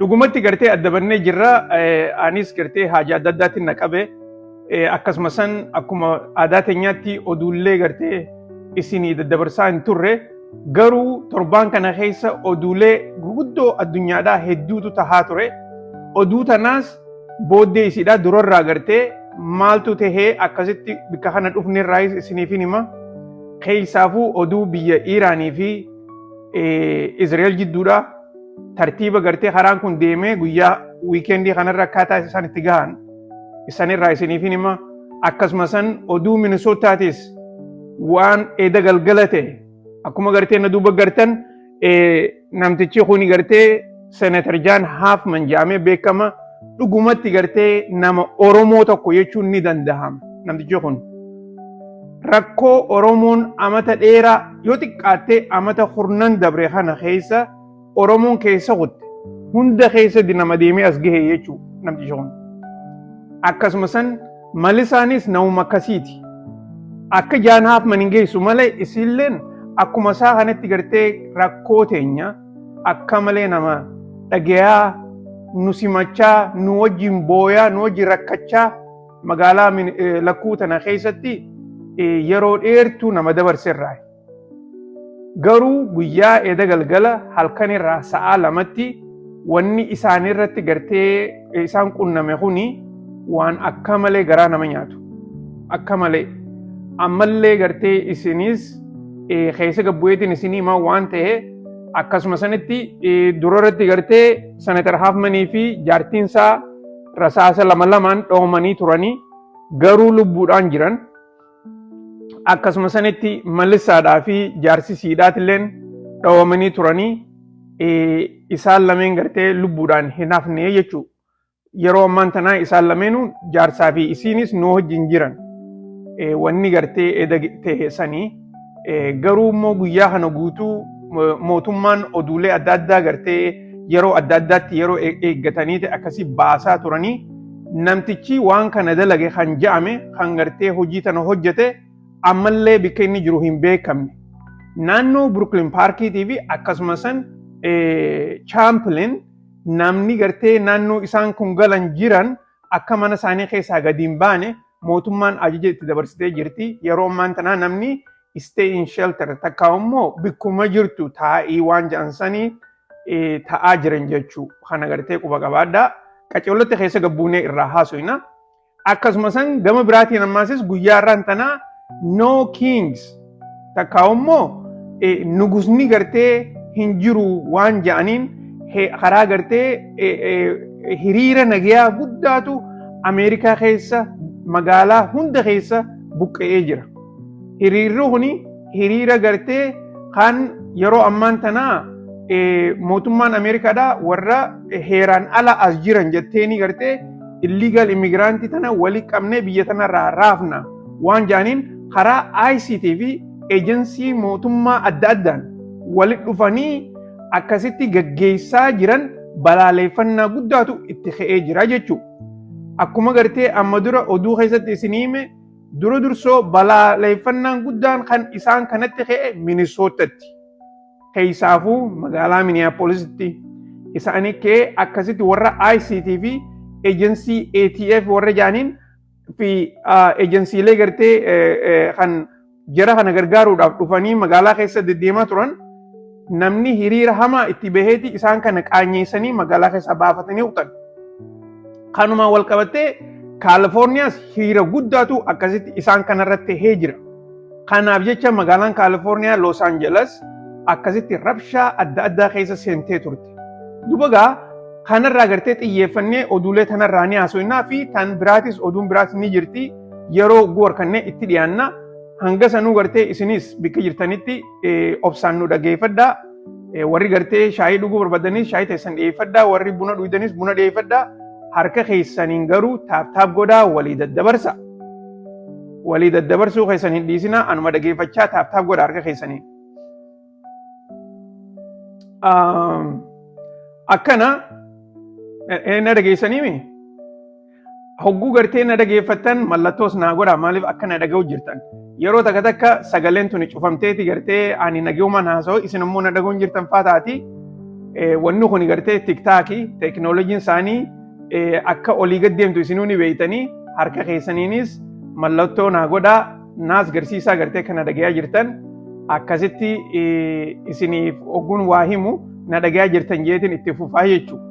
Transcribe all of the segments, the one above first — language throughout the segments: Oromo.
Dhugumatti gartee adda bannee jirra. Anis gartee haja adda addaatiin na qabe. Akkasuma san akkuma aadaa teenyaatti oduullee gartee isinii daddabarsaa hin turre. Garuu torbaan kana keessa oduulee gurguddoo addunyaadhaa hedduutu tahaa ture. Oduu tanaas booddee isiidhaa durarraa gartee maaltu tahee akkasitti bikka kana dhufnerraayis isiniif hima. Keessaafuu oduu biyya Iiraanii fi Izrael jidduudha. Tartiiba gartee karaan kun deemee guyyaa weekendii kanarra akkaataa isaan itti gahan isanirraa isiniif hima. Akkasuma san oduu Minisoottaatis waan eda galgala ta'e akkuma gartee na duuba gartan, namtichi kuni gartee Senator John Hoffman jedhamee beekama. Dhugumatti gartee nama Oromoo tokko jechuun ni dandahama namtichi kun. Rakkoo Oromoon amata dheeraa, yoo xiqqaattee amata 10 dabre kana keessa Oromoon keessa kutte hunda keessa nama deemee as gahe jechuu namtichi kun. Akkasuma san Melisaanis namuma akkasiiti. Akka John Hoffman hin geessu malee isiilleen akkuma isaa kanatti gartee rakkoo teenya akka malee nama dhagayaa, nu simachaa, nu wajjin booyaa, nu wajjin rakkachaa magaalaa lakkuu tana keessatti yeroo dheertuu nama dabarserraa. Garuu guyyaa eda galgala halkan irraa sa'a 2tti wanni isaanirratti gartee isaan qunname kuni waan akka malee garaa nama nyaatu. Akka malee. Ammallee gartee isinis keessa gabbu'eetiin isinii himaa waan ta'e. Akkasuma sanitti durarratti gartee Senator Hoffmanii fi jaartiinsaa rasaasa lama lamaan dhoomanii turanii, garuu lubbuudhaan jiran. Akkasuma sanitti Melisaadhaa fi jaarsi siidhaatilleen dhawamanii turanii, isaan lameen gartee lubbuudhaan hin hafne jechuudha. Yeroo ammaan tanaa isaan lameenuu, jaarsaa fi isiinis, nu wajjin jiran. Wanni gartee eda ta'e sanii. Garuu immoo guyyaa kana guutuu mootummaan oduulee adda addaa gartee yeroo adda addaatti yeroo eeggatanii akkasii baasaa turanii, namtichi waan kana dalage kan je'ame, kan gartee hojii tana hojjete, ammallee bikka inni jiru hin beekamne. Naannoo Brooklyn Parkiitii fi akkasuma san Champlin namni gartee naannoo isaan kun galan jiran akka mana isaanii keessaa gadi hin baane mootummaan ajaja itti dabarsitee jirti. Yeroo ammaan tanaa namni stay in shelter takka immoo bikkuma jirtu taa'ii waan jedhan sanii ta'aa jiran jechuu kana gartee quba qabaadhaa. Qaceellotti keessa gabbuunee irraa haasofna. Akkasuma san gama biraatiin ammaasis guyyaa irraan tanaa No Kings takka immoo nugusni gartee hin jiru waan jedhaniin karaa gartee hiriira nagayaa guddaatu Ameerikaa keessa magaalaa hunda keessa buqqa'ee jira. Hiriirri kuni hiriira gartee kan yeroo ammaan tanaa mootummaan Ameerikaadhaa warra heeraan ala as jiran jetteeni gartee illegal immigrantii tana walii qabnee biyya tanarraa raafna waan jedhaniin karaa ICT fi eejensii mootummaa adda addaan walitti dhufanii akkasitti gaggeessaa jiran balaaleeffannaa guddaatu itti ka'ee jira jechuudha. Akkuma gartee amma dura oduu keessatti isinii hime, dura dursoo balaaleeffannaan guddaan kan isaan kanatti ka'e Minisootatti. Keessaafuu magaalaa Minneapolisitti isaanii ka'ee akkasitti warra ICT fi eejensii ATF warra jaaniin fi eejensiilee gartee kan jara kana gargaaruudhaaf dhufanii magaalaa keessa deddeemaa turan, namni hiriira hamaa itti baheeti isaan kana qaanyeessanii magaalaa keessa baafatanii kutan. Kanumaan wal qabattee Kaalifoorniyaas hiriira guddaatu akkasitti isaan kanarratti tahee jira. Kanaaf jecha magaalaan Kaalifoorniyaa Los Angeles akkasitti rabshaa adda addaa keessa seentee turte. Duba gaa kanarraa gartee xiyyeeffannee oduulee tanarraa ni haasofnaa fi tan biraatis, oduun biraas ni jirti, yeroo goorkannee itti dhiyaanna. Hanga sanuu gartee isinis bikka jirtanitti obsaan nu dhageeffadhaa. Warri gartee shaayii dhuguu barbaadanis shaayii teessan dhiyeeffadhaa. Warri buna dhugdanis buna dhiyeeffadhaa. Harka keessaniin garuu tap tap godhaa walii daddabarsa. Walii daddabarsuu keessan hin dhiisinaa, anuma dhageeffachaa tap tap godhaa harka keessaniin. Akkana na dhageessaniimi? Hogguu gartee na dhageeffattan mallattoos naa godhaa, maaliif akka na dhaga'u jirtan. Yeroo takka takka sagaleen tuni cufamteeti gartee ani nagayumaan haasa'u, isin immoo na dhaga'u jirtan faa taati. Wanni kun gartee TikTokii teekinooloojiin isaanii akka olii gad deemtu isinuu ni beeytanii, harka keessaniinis mallattoo naa godhaa, naas garsiisaa gartee kana dhagayaa jirtan, akkasitti isiniif ogguun waa himu na dhagayaa jirtan jeetiin itti fufaa jechuudha.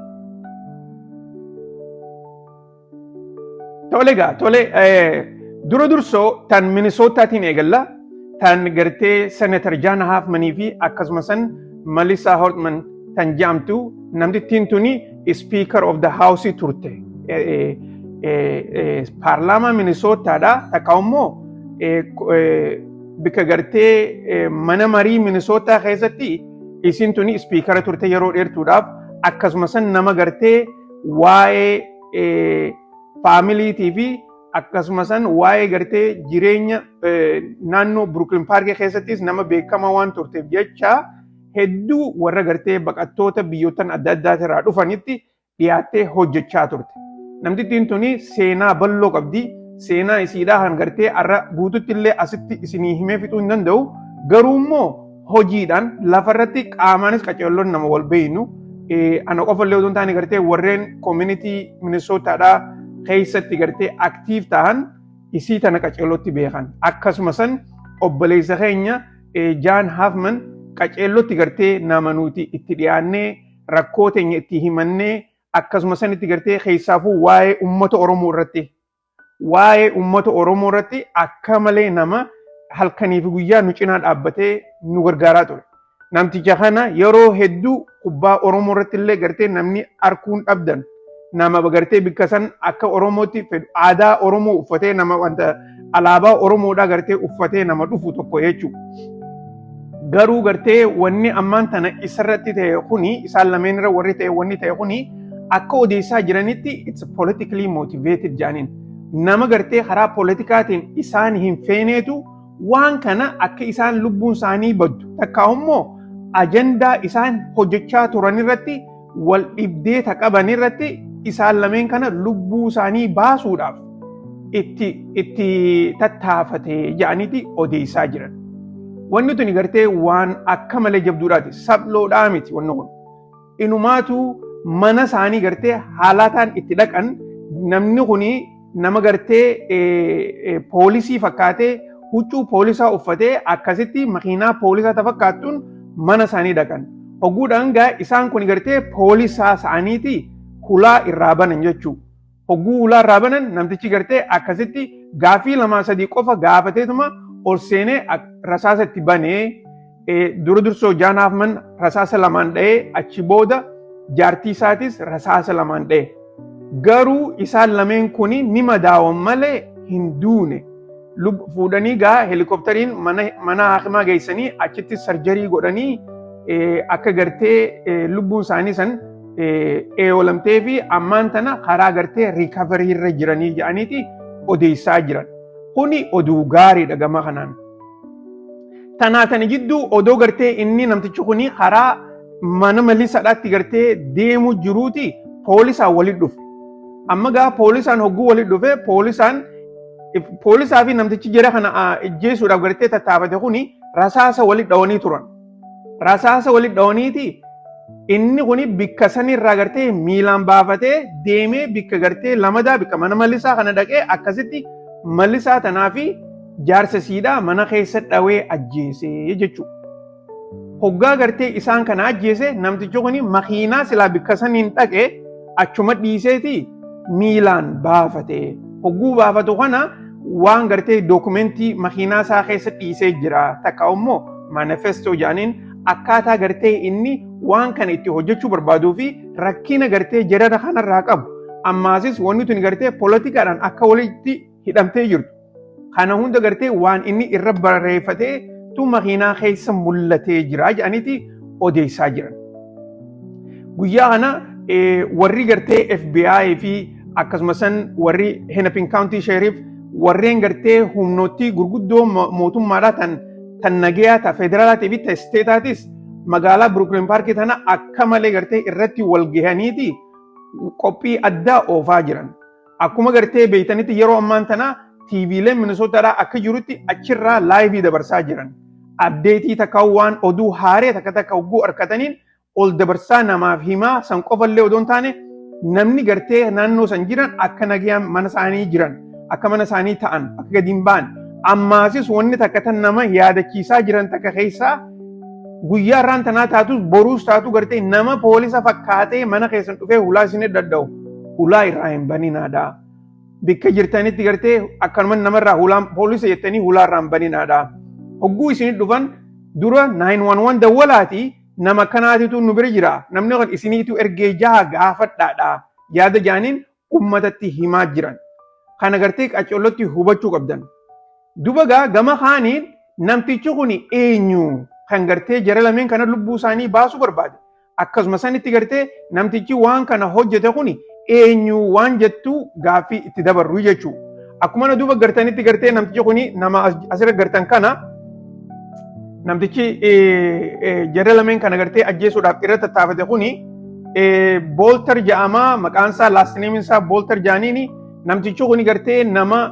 Tole gaa, tole, dura dursoo tan Minisootaatiin eegalla, tan gartee Senator John Hoffmanii fi akkasuma san Melissa Hortman tan jedhamtu. Namtittiin tuni Speaker of the House turte. Paarlaamaa Minisootaadha, takka immoo bika gartee mana marii Minisootaa keessatti isin tuni speakera turte yeroo dheertuudhaaf. Akkasuma san nama gartee waa'ee familyitii fi akkasuma san waa'ee gartee jireenya naannoo Brooklyn Park keessattis nama beekamaa waan turteef jecha hedduu warra gartee baqattoota biyyoottan adda addaatirraa dhufanitti dhiyaattee hojjechaa turte. Namtittiin tuni seenaa bal'oo qabdi. Seenaa isiidhaa kan gartee har'a guututti illee asitti isinii himee fixuu hin danda'u. Garuu immoo hojiidhaan lafarratti qaamaanis qaceelloon nama wal beeynu. Ana qofa illee otoo hin taane gartee warreen community Minisootaadhaa keessatti gartee active ta'an isii tana qaceellootti beekan. Akkasuma san obboleessa keenya John Hoffman qaceellootti gartee nama nuti itti dhiyaannee rakkoo teenya itti himannee, akkasuma sanitti gartee keessaafuu waa'ee uummata Oromoo irratti akka malee nama halkanii fi guyyaa nu cinaa dhaabbatee nu gargaaraa ture. Namticha kana yeroo hedduu kubbaa Oromoo irratti illee gartee namni arkuun dhabdan, nama gartee bikka san akka Oromootti fedhu, aadaa Oromoo uffatee, nama wanta alaabaa Oromoodhaa gartee uffatee nama dhufu tokko jechuudha. Garuu gartee wanni ammaan tana isarratti ta'e kuni, isaan lameen irra warri ta'e, wanni ta'e kuni akka odeessaa jiranitti it's politically motivated jedhaniin. Nama gartee karaa politikaatiin isaan hin feeneetu waan kana akka isaan lubbuun isaanii baddu, takka immoo ajandaa isaan hojjechaa turan irratti wal dhibdee qaban irratti isaan lameen kana lubbuu isaanii baasuudhaaf itti tattaafate jedhaniiti odeessaa jiran. Wanni tuni gartee waan akka malee jabduudhaati. Sabloodhaa miti wanni kun. Inumaatu mana isaanii gartee haalataan itti dhaqan, namni kuni nama gartee poolisii fakkaatee, huccuu poolisaa uffatee, akkasitti makiinaa poolisaa ta fakkaattuun mana isaanii dhaqan. Hogguudhaan gaa isaan kun gartee poolisaa isaaniiti hulaa irraa banan jechuudha. Hogguu hulaa irraa banan namtichi gartee akkasitti gaafii lamaa sadii qofa gaafateetuma ol seenee rasaasa itti banee, dura dursoo John Hoffman rasaasa lamaan dha'ee, achi booda jaartii isaatis rasaasa lamaan dha'e. Garuu isaan lameen kuni ni madaawan malee hin duune. Fuudhanii gaa helikopteriin mana haakimaa geessanii achitti surgery godhanii akka gartee lubbuun isaanii san eeyolamtee fi ammaan tana karaa gartee recovery irra jiranii jedhaniiti odeessaa jiran. Kuni oduu gaariidha gama kanaan. Tanaa tana jidduu odoo gartee inni namtichi kuni karaa mana Melissaadhaatti gartee deemu jiruuti poolisaan walitti dhufe. Amma gaa poolisaan hogguu walitti dhufe, poolisaan poolisaa fi namtichi jara kana ajjeesuudhaaf gartee tattaafate kuni rasaasa walitti dhawanii turan. Rasaasa walitti dhawaniiti inni kuni bikka sanirraa gartee miilaan baafatee deemee bikka gartee lamadaa bikka mana Melissaa kana dhaqee akkasitti Melissaa tanaa fi jaarsa siidhaa mana keessa dhawee ajjeesee jechuudha. Hoggaa gartee isaan kana ajjeese, namtichi kuni makiinaa silaa bikka saniin dhaqee achuma dhiiseeti miilaan baafate. Hogguu baafatu kana waan gartee dookumentii makiinaa isaa keessa dhiisee jira. Takka immoo manifesto jedhaniin, akkaataa gartee inni waan kana itti hojjechuu barbaaduu fi rakkina gartee jarara kanarraa qabu. Ammaasis wanni tuni gartee poolitikaadhaan akka walitti hidhamtee jirtu. Kana hunda gartee waan inni irra barreeffatee tu makiinaa keessa mul'atee jira jedhaniiti odeessaa jiran. Guyyaa kana warri gartee FBI fi akkasumas warri Hennepin County Sheriff, warreen gartee humnoottii gurguddoo mootummaadhaa tan nagayaa, ta federaalaatii fi ta stateaatis magaalaa Brooklyn Park tana akka malee gartee irratti wal gahaniiti qophii addaa oofaa jiran. Akkuma gartee beeytanitti yeroo ammaan tana TVleen Minnesotaadhaa akka jirutti achirraa live dabarsaa jiran. Update takka waan oduu haaree takka takka hogguu harkataniin ol dabarsaa namaaf himaa san qofallee odoo hin taane, namni gartee naannoo san jiran akka nagayaan mana isaanii jiran, akka mana isaanii ta'an, akka gadi hin ba'an. Ammaasis wanni takka tan nama yaadachiisaa jiran takka keessaa, guyyaa irraan tanaa taatus boruus taatu, gartee nama poolisa fakkaatee mana keessan dhufee hulaa isin dadda'u hulaa irraa hin baninaadha. Bikka jirtanitti gartee akkanuma namarraa hulaan poolisa jettanii hulaa irraa hin baninaadha. Hogguu isin dhufan dura 911 dawwalaati, nama kanaatitu nu bira jira. Namni kun isiniitu ergee jaha gaafadhaadha. Yaada jaaniin ummatatti himaa jiran. Kana gartee qacollotti hubachuu qabdan. Duba gaa gama kaaniin namtichi kun eenyu kan gartee jara lameen kana lubbuu isaanii baasuu barbaade? Akkasuma sanitti gartee namtichi waan kana hojjete kun eenyu waan jettu gaaffii itti dabarru jechuudha. Akkuma na duuba gartanitti gartee namtichi kun nama asirra gartan kana, namtichi jara lameen kana gartee ajjeesuudhaaf irra tattaafate kuni Booltar jedhama. Maqaan isaa, last name isaa Booltar jedhaniini. Namtichi kuni gartee nama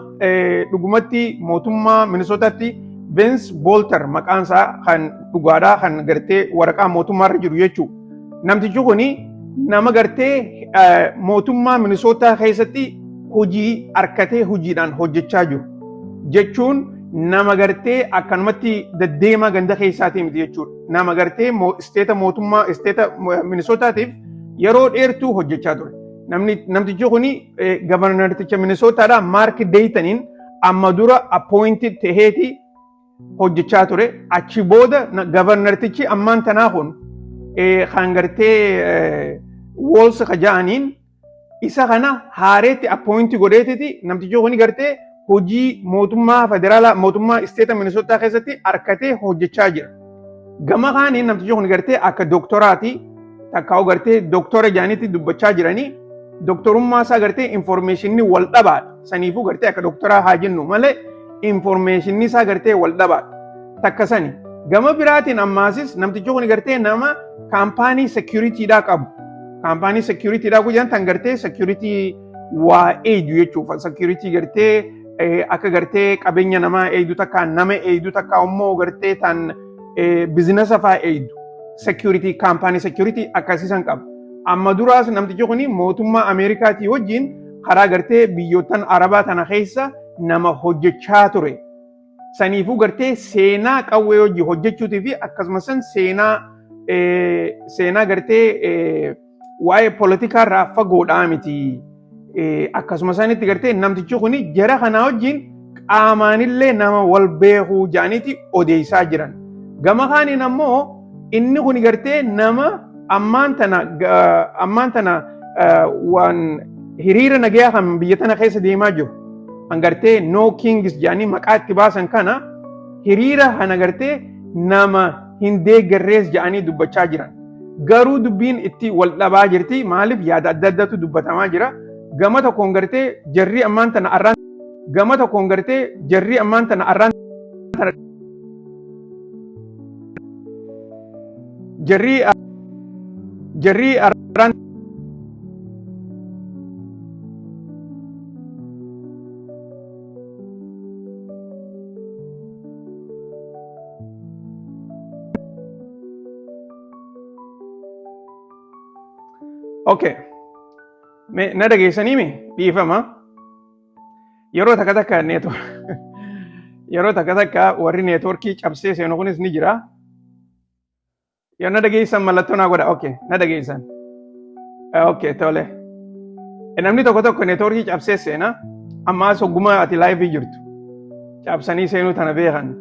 dhugumatti mootummaa Minisootaatti, Vince Booltar maqaan isaa kan dhugaadhaa, kan gartee waraqaa mootummaarra jiru jechuudha. Namtichi kuni nama gartee mootummaa Minisootaa keessatti hojii harkatee hojiidhaan hojjechaa jiru. Jechuun nama gartee akkanumatti deddeemaa ganda keessaatii miti jechuudha. Nama gartee isteeta mootummaa isteeta Minisootaatiif yeroo dheertuu hojjechaa ture. Namni namtichi kuni gavarnarticha Minisootaadhaa Maark Deeytaniin amma dura appointed taheeti hojjechaa ture. Achi booda gavarnartichi ammaan tanaa kun kan gartee Walz kaja'aniin isa kana haareetti appoint godheetiti namtichi kuni gartee hojii mootummaa federaalaa, mootummaa isteeta Minisootaa keessatti harkatee hojjechaa jira. Gama kaaniin namtichi kun gartee akka dooktoraati, takkaa'u gartee dooktora jaanitti dubbachaa jiranii, dooktorummaa isaa gartee informationni wal dhabaadha. Saniifuu gartee akka dooktoraa haa jennu malee informationni isaa gartee wal dhabaadha. Takka sani. Gama biraatiin ammaasis namtichi kun gartee nama kaampaanii securitydhaa qabu. Kaampaanii securitydhaa guyyaan tan gartee security waa eeydu jechuudha. Security gartee akka gartee qabeenya namaa eeydu, takka nama eeydu, takka immoo gartee tan business fa'aa eeydu. Security, kaampaanii security akkasiisan qaba. Amma duraas namtichi kun mootummaa Ameerikaatii wajjin karaa gartee biyyoottan Arabaa tana keessa nama hojjechaa ture. Saniifuu gartee seenaa qawwee hojii hojjechuutii fi akkasumas seenaa gartee waa'ee poolitikaa irraa fagoodhaa miti. Akkasuma sanitti gartee namtichi kun jara kanaa wajjin qaamaanillee nama wal beekuu jaaniiti odeessaa jiran. Gama kaaniin ammoo inni kun gartee nama ammaan tana waan hiriira nagayaa kan biyya tana keessa deemaa jiru. Kan gartee No Kings jedhanii maqaa itti baasan kana, hiriira kana gartee nama hin deeggarrees jedhanii dubbachaa jiran. Garuu dubbiin itti wal dhabaa jirti. Maaliif? Yaada adda addaatu dubbatamaa jira. Gama tokkoon gartee jarri ammaan tana arraan gama tokkoon gartee jarri ammaan tana arraan tana jarri arraan. Okay. Na dhageessanii mi? Dhiifama. Yeroo takka takka yeroo takka takka warri neetworkii cabsee seenu kunis ni jira. Yoo na dhageessan mallattoo naa godha. Okay, na dhageessan. Okay, tole. Namni tokko tokko neetworkii cabsee seena. Ammaas hogguma ati live jirtu. Cabsanii seenuu tana beekan.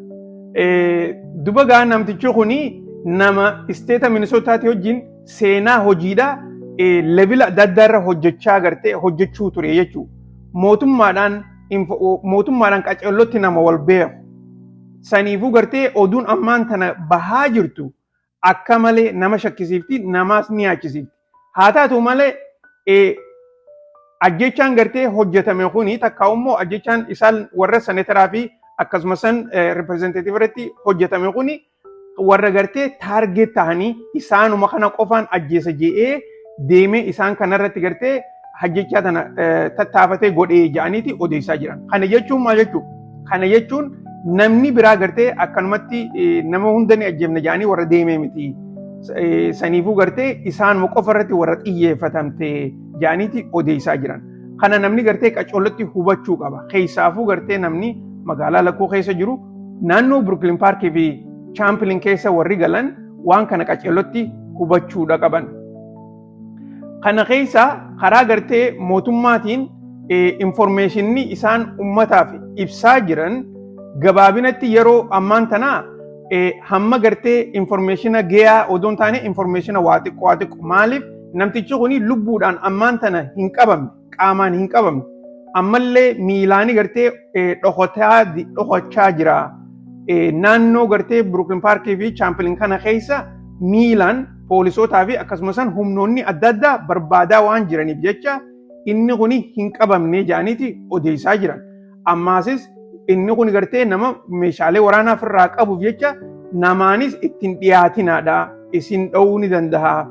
Duba gaa namtichi kuni nama isteeta Minisootaati wajjin seenaa hojiidha level adda addaa irra hojjechaa gartee hojjechuu ture jechuudha. Mootummaadhaan qacellotti nama wal beeku. Saniifuu gartee oduun ammaan tana bahaa jirtu akka malee nama shakkisiifti, namaas ni yaachisiifti. Haa taatu malee ajjechaan gartee hojjetame kuni, takka immoo ajjechaan isaan warra senatoraa fi akkasumas san representative irratti hojjetame kuni, warra gartee target ta'anii isaanuma kana qofaan ajjeesa je'ee deemee isaan kanarratti gartee ajjechaa tana tattaafatee godhee jedhaniiti odeessaa jiran. Kana jechuun maal jechuudha? Kana jechuun namni biraa gartee akkanumatti nama hunda ni ajjeefna jedhanii warra deemee miti. Saniifuu gartee isaanuma qofa irratti warra xiyyeeffatamte jedhaniiti odeessaa jiran. Kana namni gartee qacoolotti hubachuu qaba. Keessaafuu gartee namni magaalaa lakkuu keessa jiru, naannoo Brooklyn Parkii fi Champlin keessa warri galan waan kana qaceellotti hubachuudha qaban. Kana keessa karaa gartee mootummaatiin informationni isaan ummataaf ibsaa jiran gabaabinatti yeroo ammaan tanaa hamma gartee informationa gahaa odoo hin taane informationa waa xiqqoo waa xiqqoo. Maaliif? Namtichi kuni lubbuudhaan ammaan tana hin qabamne, qaamaan hin qabamne, ammallee miilaanii gartee dhokachaa jira. Naannoo gartee Brooklyn Parkii fi Champlin kana keessa miilaan poolisootaa fi akkasumas humnoonni adda addaa barbaadaa waan jiraniif jecha inni kuni hin qabamne jedhaniiti odeessaa jiran. Ammaasis inni kun gartee nama meeshaalee waraanaa ofirraa qabuuf jecha namaanis ittiin dhiyaatinaadha. Isin dha'uu ni danda'a.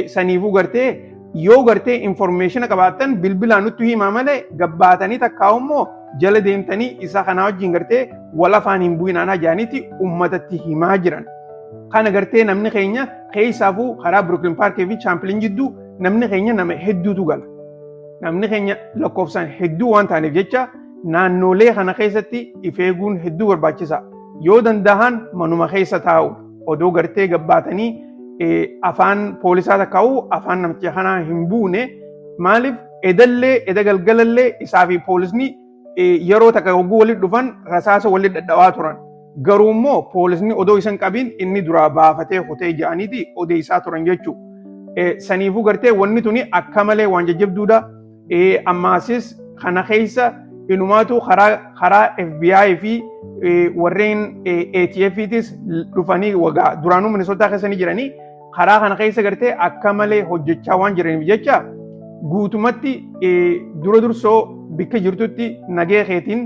Saniifuu gartee yoo gartee informationa qabaattan bilbilaan nutti himaa malee gabbaatanii takkaa'u immoo jala deemtanii isa kanaa wajjin gartee wal afaan hin bu'inaanaa jedhaniiti uummatatti himaa jiran. Kana gartee namni keenya keessaafuu karaa Brooklyn Parkii fi Champlin jidduu namni keenya nama hedduutu gala. Namni keenya lakkoofsaan hedduu waan ta'aniif jecha naannolee kana keessatti if eeguun hedduu barbaachisa. Yoo danda'an manuma keessa taa'u, odoo gartee gabbaatanii afaan poolisaa takkaa'u afaan namicha kanaa hin buune. Maaliif? Edallee eda galgalallee isaa fi poolisni yeroo takka hogguu walitti dhufan rasaasa walitti dhadhawaa turan. Garuu immoo poolisni odoo isan qabiin inni duraa baafatee kutee jedhaniiti odeessaa turan jechuudha. Saniifuu gartee wanni tuni akka malee waan jajjabduudha. Ammaasis kana keessa inumaatu karaa FBI fi warreen ATF'tis dhufanii wagaa duraanuu Minnesota keessa ni jiranii, karaa kana keessa gartee akka malee hojjechaa waan jiraniif jecha guutumatti dura dursoo bikka jirtutti nagee keetiin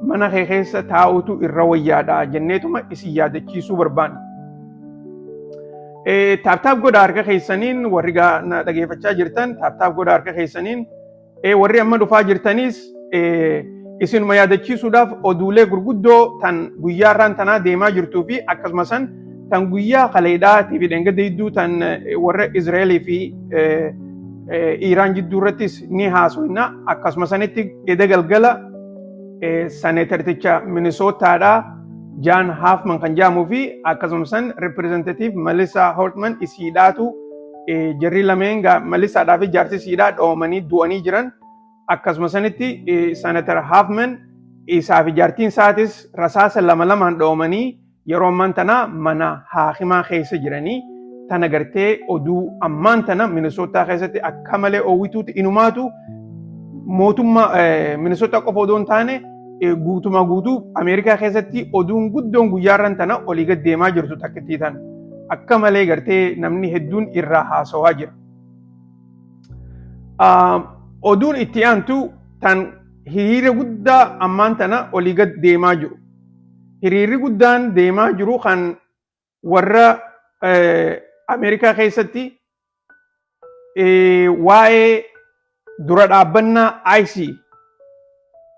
mana kee keessa taa'utu irra wayyaadha jenneetuma isin yaadachiisuu barbaanna. Tap tap godha harka keessaniin. Warri na dhageeffachaa jirtan tap tap godha harka keessaniin. Warri amma dhufaa jirtanis, isinuma yaadachiisuudhaaf oduulee gurguddoo tan guyyaa irraan tanaa deemaa jirtuu fi akkasuma san tan guyyaa kaleedhaa fi dheengadda jidduu tan warra Izraa'elii fi Iiraan jidduu irrattis ni haasofna. Akkasuma sanitti eda galgala senatorticha Minisootaadhaa John Hoffman kan jedhamuu fi akkasuma san Representative Melissa Hortman isiidhaatu, jarri lameen Melissaadhaa fi jaarsi isiidhaa dhoomanii du'anii jiran. Akkasuma sanitti Senator Hoffman isaa fi jaartiin isaatis rasaasa lama lamaan dhoomanii yeroo ammaan tana mana haakimaa keessa jiranii. Tana gartee oduu ammaan tana Minisootaa keessatti akka malee oowwituuti. Inumaatu mootummaa Minisootaa qofa odoo hin taane guutumaa guutuu Ameerikaa keessatti oduun guddoon guyyaarran tana olii gad deemaa jirtu takkittii tana. Akka malee gartee namni hedduun irraa haasawaa jira. Oduun itti aantu tan hiriira guddaa ammaan tana olii gad deemaa jiru. Hiriirri guddaan deemaa jiru kan warra Ameerikaa keessatti waa'ee dura dhaabbannaa ICE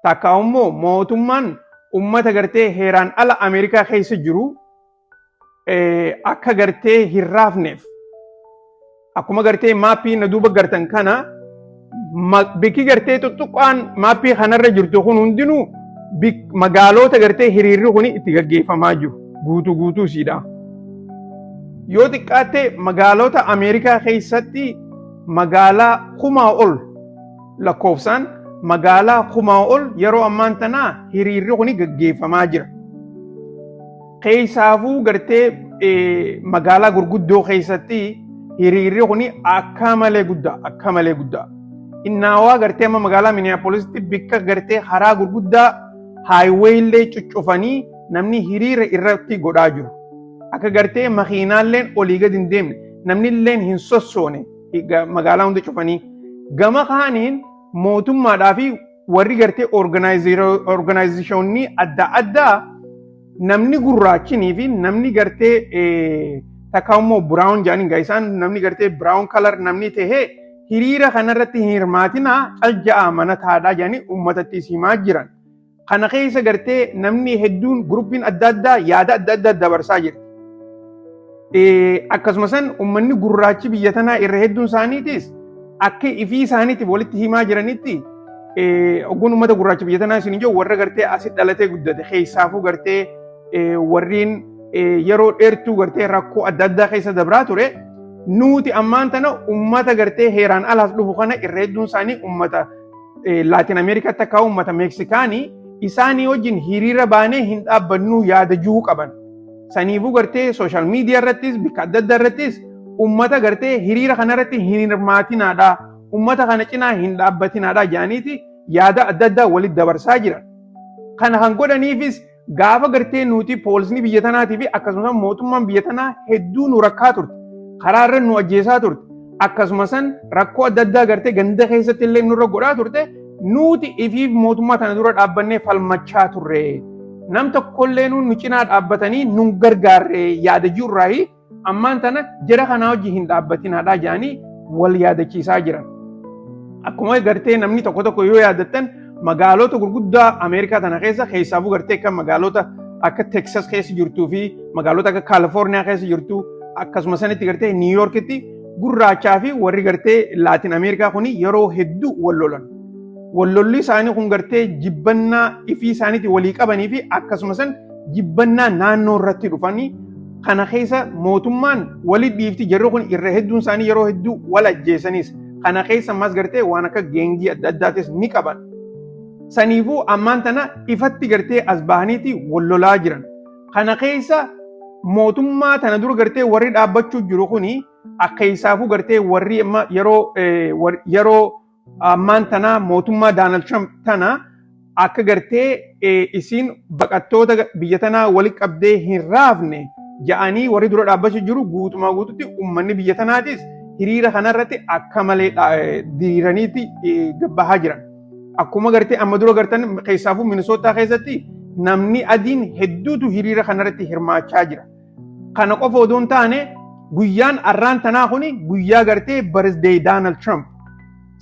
takka immoo mootummaan ummata gartee heeraan ala Ameerikaa keessa jiru akka gartee hin raafneef, akkuma gartee mapii na duuba gartan kana, bikki gartee tuttuqqaan mapii kanarra jirtu kun hundinuu magaalota gartee hiriirri kun itti gaggeeffamaa jiru guutuu guutuu isiidha. Yoo xiqqaatte magaalota Ameerikaa keessatti magaalaa 1000 ol, lakkoofsaan magaalaa 1000 ol yeroo ammaan tanaa hiriirri kun gaggeeffamaa jira. Keessaafuu gartee magaalaa gurguddoo keessatti hiriirri kun akka malee guddaa, akka malee guddaa. Innaawaa gartee amma magaalaa Minneapolisitti bikka gartee karaa gurguddaa highway illee cuccufanii namni hiriira irratti godhaa jiru. Akka gartee makiinaalleen olii gadi hin deemne, namni illeen hin sossoone magaalaa hunda cufanii. Gama kaaniin mootummaadhaa fi warri gartee organizationii adda addaa namni gurraachinii fi namni gartee takka immoo brown jedhanii isaan, namni gartee brown color namni tahee hiriira kanarratti hin hirmaatinaa, cal ja'aa mana taadhaa jedhanii uummatatti himaa jiran. Kana keessa gartee namni hedduun, groupiin adda addaa yaada adda addaa dabarsaa jirti. Akkasuma san uummanni gurraachi biyya tanaa irra hedduun isaaniitis akka ifii isaaniitiif walitti himaa jiranitti, ogguun uummata gurraacha biyya tanaa isin jiru warra gartee asitti dhalatee guddate, keessaafuu gartee warreen yeroo dheertuu gartee rakkoo adda addaa keessa dabraa ture, nuti ammaan tana uummata gartee heeraan alaas dhufu kana irra hedduun isaanii uummata Laatin Ameerikaatti akka uummata Meeksikaanii isaanii wajjin hiriira baanee hin dhaabbannuu yaada jiru qaban. Saniifuu gartee social media irrattis bakka adda addaa irrattis uummata gartee hiriira kanarratti hin hirmaatinaadha. Uummata kana cinaa hin dhaabbatinaadha jedhaniiti yaada adda addaa walitti dabarsaa jiran. Kana kan godhaniifis gaafa gartee nuti poolisni biyya tanaatii fi akkasumas mootummaan biyya tanaa hedduu nu rakkaa turte. Karaa irra nu ajjeesaa turte. Akkasuma san rakkoo adda addaa gartee ganda keessatti illee nurra godhaa turte. Nuti ifiif mootummaa tana dura dhaabbannee falmachaa turre. Nam tokkollee nu cinaa dhaabbatanii nun gargaarre yaada jirraayi ammaan tana jara kanaa hojii hin dhaabbatinaadha jedhanii wal yaadachiisaa jiran. Akkuma gartee namni tokko tokko yoo yaadattan, magaalota gurguddaa Ameerikaa tana keessa, keessaafuu gartee akka magaalota akka Texas keessa jirtuu fi magaalota akka Kaalifoorniyaa keessa jirtu, akkasuma sanitti gartee New Yorkitti gurraachaa fi warri gartee Laatin Ameerikaa kuni yeroo hedduu wal lolan. Wal lolli isaanii kun gartee jibbannaa ifii isaaniitti walii qabanii fi akkasuma san jibbannaa naannoo irratti dhufanii kana keessa mootummaan wali dhiifti. Jarri kun irra hedduun isaanii yeroo hedduu wal ajjeesanis, kana keessa ammas gartee waan akka gangii adda addaatis ni qaban. Saniifuu ammaan tana ifatti gartee as bahaniiti wal lolaa jiran. Kana keessa mootummaa tana dura gartee warri dhaabbachuu jiru kuni akka isaafuu gartee warri amma yeroo ammaan tana mootummaa Donald Trump tana akka gartee isiin baqattoota biyya tanaa wali qabdee hin raafne ja'anii warri dura dhaabbachuu jiru, guutumaa guututti uummanni biyya tanaatis hiriira kanarratti akka malee diriiraniiti gabbahaa jiran. Akkuma gartee amma dura gartan, keessaafuu Minisootaa keessatti namni adiin hedduutu hiriira kanarratti hirmaachaa jira. Kana qofa odoo hin taane, guyyaan arraan tanaa kuni guyyaa gartee birthday Donald Trump.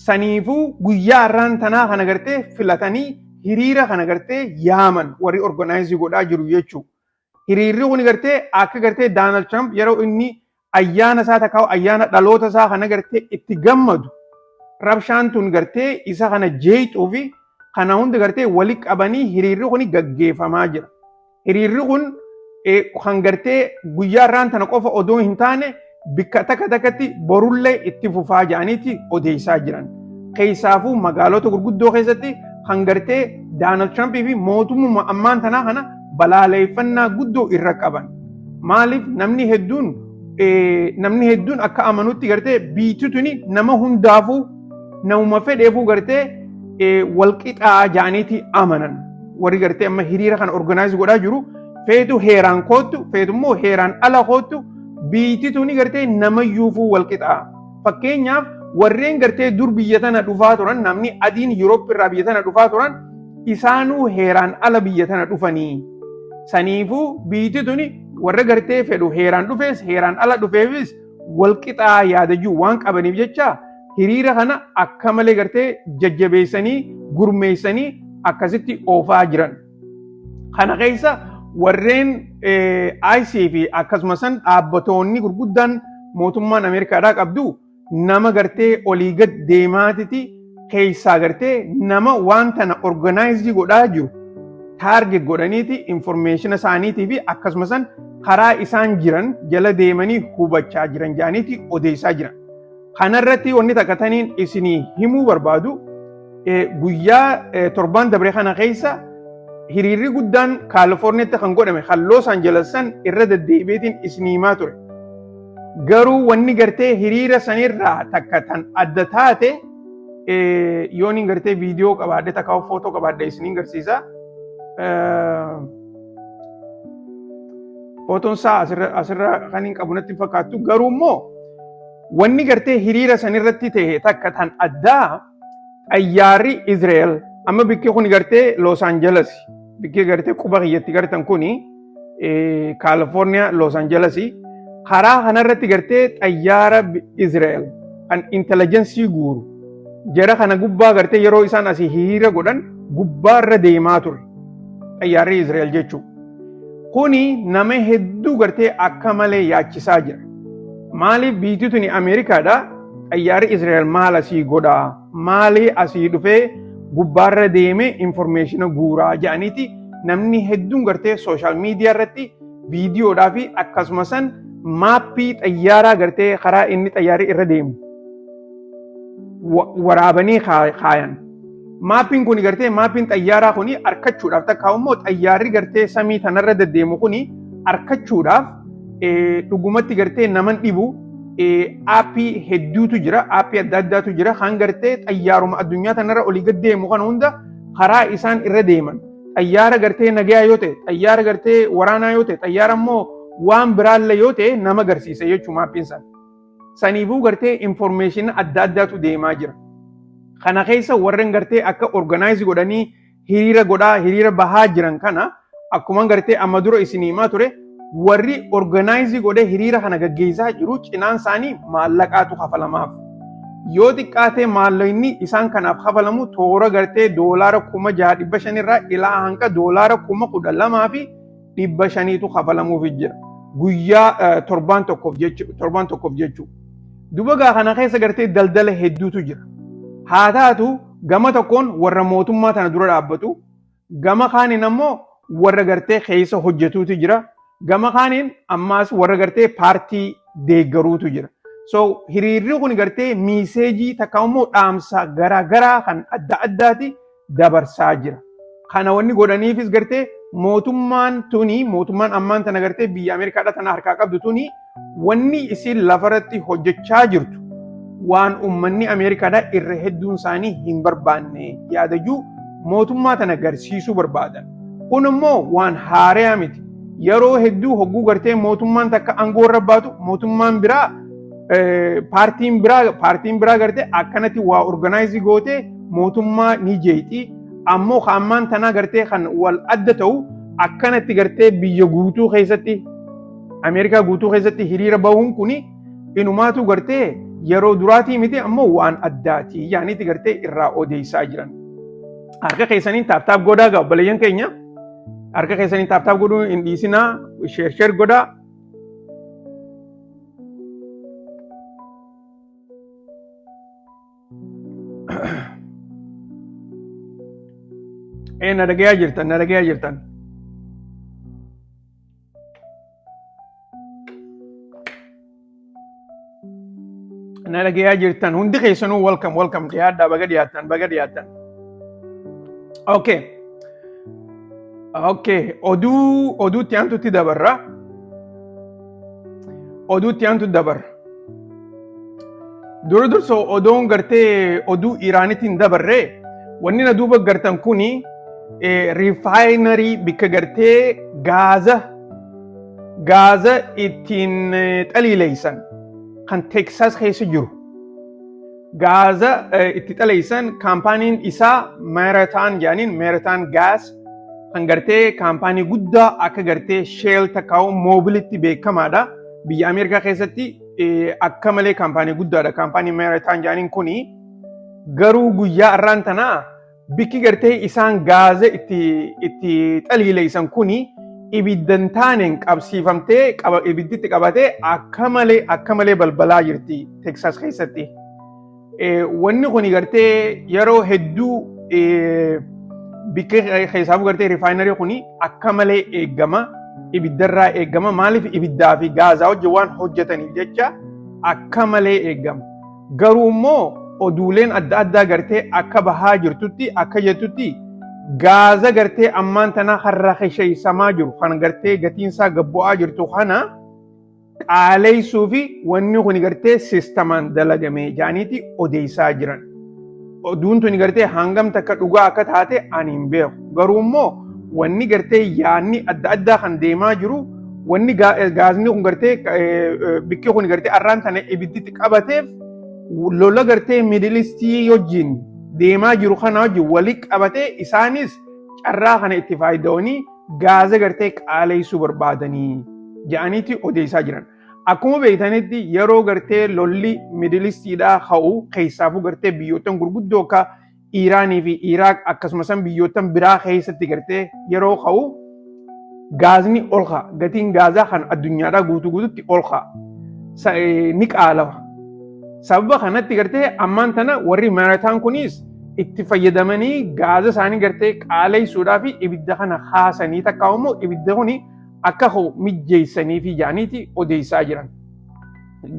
Saniifuu guyyaa arraan tanaa kana gartee filatanii hiriira kana gartee yaaman warri organize godhaa jiru jechuudha. Hiriirri kun gartee akka gartee Donald Trump yeroo inni ayyaana isaa takkaa'u, ayyaana dhaloota isaa kana gartee itti gammadu, rabshaan tun gartee isa kana jeeqxuu fi kana hunda gartee wali qabanii hiriirri kun gaggeeffamaa jira. Hiriirri kun kan gartee guyyaa irraan tana qofa odoo hin taane bikka takka takkatti borullee itti fufaa jedhaniiti odeessaa jiran. Keessaafuu magaalota gurguddoo keessatti kan gartee Donald Trumpii fi mootummaa ammaan tanaa kana balaaleeffannaa guddoo irra qaban. Maaliif namni hedduun akka amanutti gartee biitti tuni nama hundaafuu, namuma fedheefuu gartee walqixaa jedhaniiti amanan. Warri gartee amma hiriira kana organize godhaa jiru, feetu heeraan koottu, feetu immoo heeraan ala koottu, biitti tuni gartee namayyuufuu walqixaa. Fakkeenyaaf, warreen gartee dur biyya tana dhufaa turan, namni adiin Yuroop irraa biyya tana dhufaa turan, isaanuu heeraan ala biyya tana dhufanii. Saniifuu biyyi tuni warra gartee fedhu heeraan dhufees heeraan ala dhufeefis walqixaa yaada jiru waan qabaniif jecha hiriira kana akka malee gartee jajjabeessanii gurmeessanii akkasitti oofaa jiran. Kana keessa warreen ICE fi akkasuma san dhaabbatoonni gurguddaan mootummaan Ameerikaadhaa qabdu nama gartee olii gad deemaatiti keessaa gartee nama waan tana organize godhaa jiru target godhaniiti information isaaniitii fi akkasuma san karaa isaan jiran jala deemanii hubachaa jiran jedhaniiti odeessaa jiran. Kanarratti wanni takka taniin isinii himuu barbaadu, guyyaa torban dabre kana keessa hiriirri guddaan Kaalifoorniyaatti kan godhame kan Los Angeles san irra deddeebiitiin isinii himaa ture. Garuu wanni gartee hiriira sanirraa takka tan adda taate, yoon hin gartee viidiyoo qabaadhe takka footoo qabaadhe isiniin garsiisa. Footoon isaa asirra kan hin qabu natti fakkaattu, garuu immoo wanni gartee hiriira sanirratti ta'e takka tan addaa, xayyaarri Israel amma bikki kun gartee Los Angeles, bikki gartee quba kiyyatti gartan kuni Kaalifoorniyaa Los Angeles, karaa kanarratti gartee xayyaara Israel kan intelligence guuru jara kana gubbaa gartee yeroo isaan asii hiriira godhan gubbaarra deemaa ture xayyaarri Israel jechuudha. Kuni nama hedduu gartee akka malee yaachisaa jira. Maaliif biyyi tuni Ameerikaadha? Xayyaarri Israa'el maal asii godhaa? Maali asii dhufee gubbaarra deemee information guuraa jedhaniiti namni hedduun gartee social media irratti viidiyoodhaa fi akkasuma san maappii xayyaaraa gartee karaa inni xayyaarri irra deemu waraabanii kaayan. Maappiin kun gartee maappiin xayyaaraa kun arkachuudhaaf takka immoo xayyaarri gartee samii tanarra deddeemu kun arkachuudhaaf dhugumatti gartee naman dhibu. Aappii hedduutu jira, aappii adda addaatu jira kan gartee xayyaaruma addunyaa tanarra olii gad deemu kana hunda karaa isaan irra deeman. Xayyaara gartee nagayaa yoo ta'e, xayyaara gartee waraanaa yoo ta'e, xayyaara immoo waan biraallee yoo ta'e nama agarsiisa jechuudha maappiin sana. Saniifuu gartee information adda addaatu deemaa jira. Kana keessa warreen gartee akka organize godhanii hiriira godhaa hiriira bahaa jiran kana, akkuma gartee amma dura isin himaa ture, warri organize godhee hiriira kana gaggeessaa jiru cinaan isaanii maallaqaatu kafalamaaf. Yoo xiqqaatee maallaqni isaan kanaaf kafalamu toora gartee $6,500 irraa ilaa hanga $12,500tu kafalamuuf jira. Guyyaa torbaan tokkoof jechuudha. Torbaan tokkoof jechuudha. Duba gaa kana keessa gartee daldala hedduutu jira. Haa taatu, gama tokkoon warra mootummaa tana dura dhaabbatu, gama kaaniin ammoo warra gartee keessa hojjetuutu jira. Gama kaaniin ammaas warra gartee paartii deeggaruutu jira. So hiriirri kun gartee message takka immoo dhaamsa garaagaraa kan adda addaati dabarsaa jira. Kana wanni godhaniifis gartee mootummaan tuni, mootummaan ammaan tana gartee biyya Ameerikaadha tana harkaa qabdu tuni, wanni isin lafarratti hojjechaa jirtu waan uummanni Ameerikaadha irra hedduun isaanii hin barbaanne yaadajuu mootummaa tana garsiisuu barbaadan. Kun immoo waan haaraa miti. Yeroo hedduu hogguu gartee mootummaan takka aangoo irra baatu, mootummaan biraa, paartiin biraa gartee akkanatti waa organize gootee mootummaa ni jeeqxi. Ammoo ammaan tanaa gartee kan wal adda ta'u akkanatti gartee biyya guutuu keessatti, Ameerikaa guutuu keessatti hiriira bahuun kuni inumaatu gartee yeroo duraatii miti, ammoo waan addaati yaaniiti gartee irraa odeessaa jiran. Harka keessaniin tap tap godhaa gaa obboleeyyan keenya. Harka keessaniin tap tap godhuu hin dhiisinaa, share share godhaa. Ee, na dhagayaa jirtan, na dhagayaa jirtan. Na dhagayaa jirtan hundi keessanuu, welcome, welcome, dhiyaadhaa, baga dhiyaattan, baga dhiyaattan. Okay. Okay, oduutti aantutti dabarra. Oduutti aantu dabarra. Dura dursoo odoon gartee oduu Iraanitti hin dabarre, wanni na duuba gartan kuni refinery bikka gartee gaaza ittiin xaliileeysan kan Teeksaas keessa jiru. Gaaza itti xaleeysan kaampaaniin isaa Marathon jedhaniin, Marathon Gas, kan gartee kaampaanii guddaa akka gartee Shell takkaa'u Mobilitti beekamaadha. Biyya Ameerikaa keessatti akka malee kaampaanii guddaadha. Kaampaanii Marathon jedhaniin kuni garuu guyyaa har'aan tanaa bikki gartee isaan gaaza itti xaliileeysan kuni ibiddan taaneen qabsiifamtee ibidditti qabatee akka malee balbalaa jirti Teksas keessatti. Wanni kuni gartee yeroo hedduu bikka keessaafuu gartee refinery kuni akka malee eegama, ibiddarraa eegama. Maaliif? Ibiddaa fi gaazaa wajjin waan hojjetaniif jecha akka malee eegama. Garuu immoo oduuleen adda addaa gartee akka bahaa jirtutti akka jettutti, gaaza gartee ammaan tana har'a kesheessamaa jiru kan gartee gatiinsaa gabbu'aa jirtu kana qaaleessuu fi wanni kun gartee sistemaan dalagame jaaniiti odeessaa jiran. Oduun tuni gartee hangam takka dhugaa akka taate ani hin beeku. Garuu immoo wanni gartee yaadni adda addaa kan deemaa jiru, wanni gaazni kun gartee bikki kun gartee arraan tana ibidditti qabateef lola gartee Middle Eastii wajjin deemaa jiru kana wajjin wali qabatee isaanis carraa kana itti fayyadamanii gaaza gartee qaaleessuu barbaadanii jedhaniiti odeessaa jiran. Akkuma beektanitti, yeroo gartee lolli Middle Eastiidhaa ka'u, keessaafuu gartee biyyoottan gurguddoo akka Iiraanii fi Iraaq akkasumas biyyoottan biraa keessatti gartee yeroo ka'u, Gaazni ol ka'a. Gatiin gaazaa kan addunyaadhaa guutuu guututti ol ka'a. Ni qaalawa. Sababa kanatti gartee ammaan tana warri Marataan kunis itti fayyadamanii gaaza isaanii gartee qaaleessuudhaa fi ibidda kana kaasanii, takka immoo ibidda kuni akka ka'u mijjeessanii fi jaaniiti odeessaa jiran.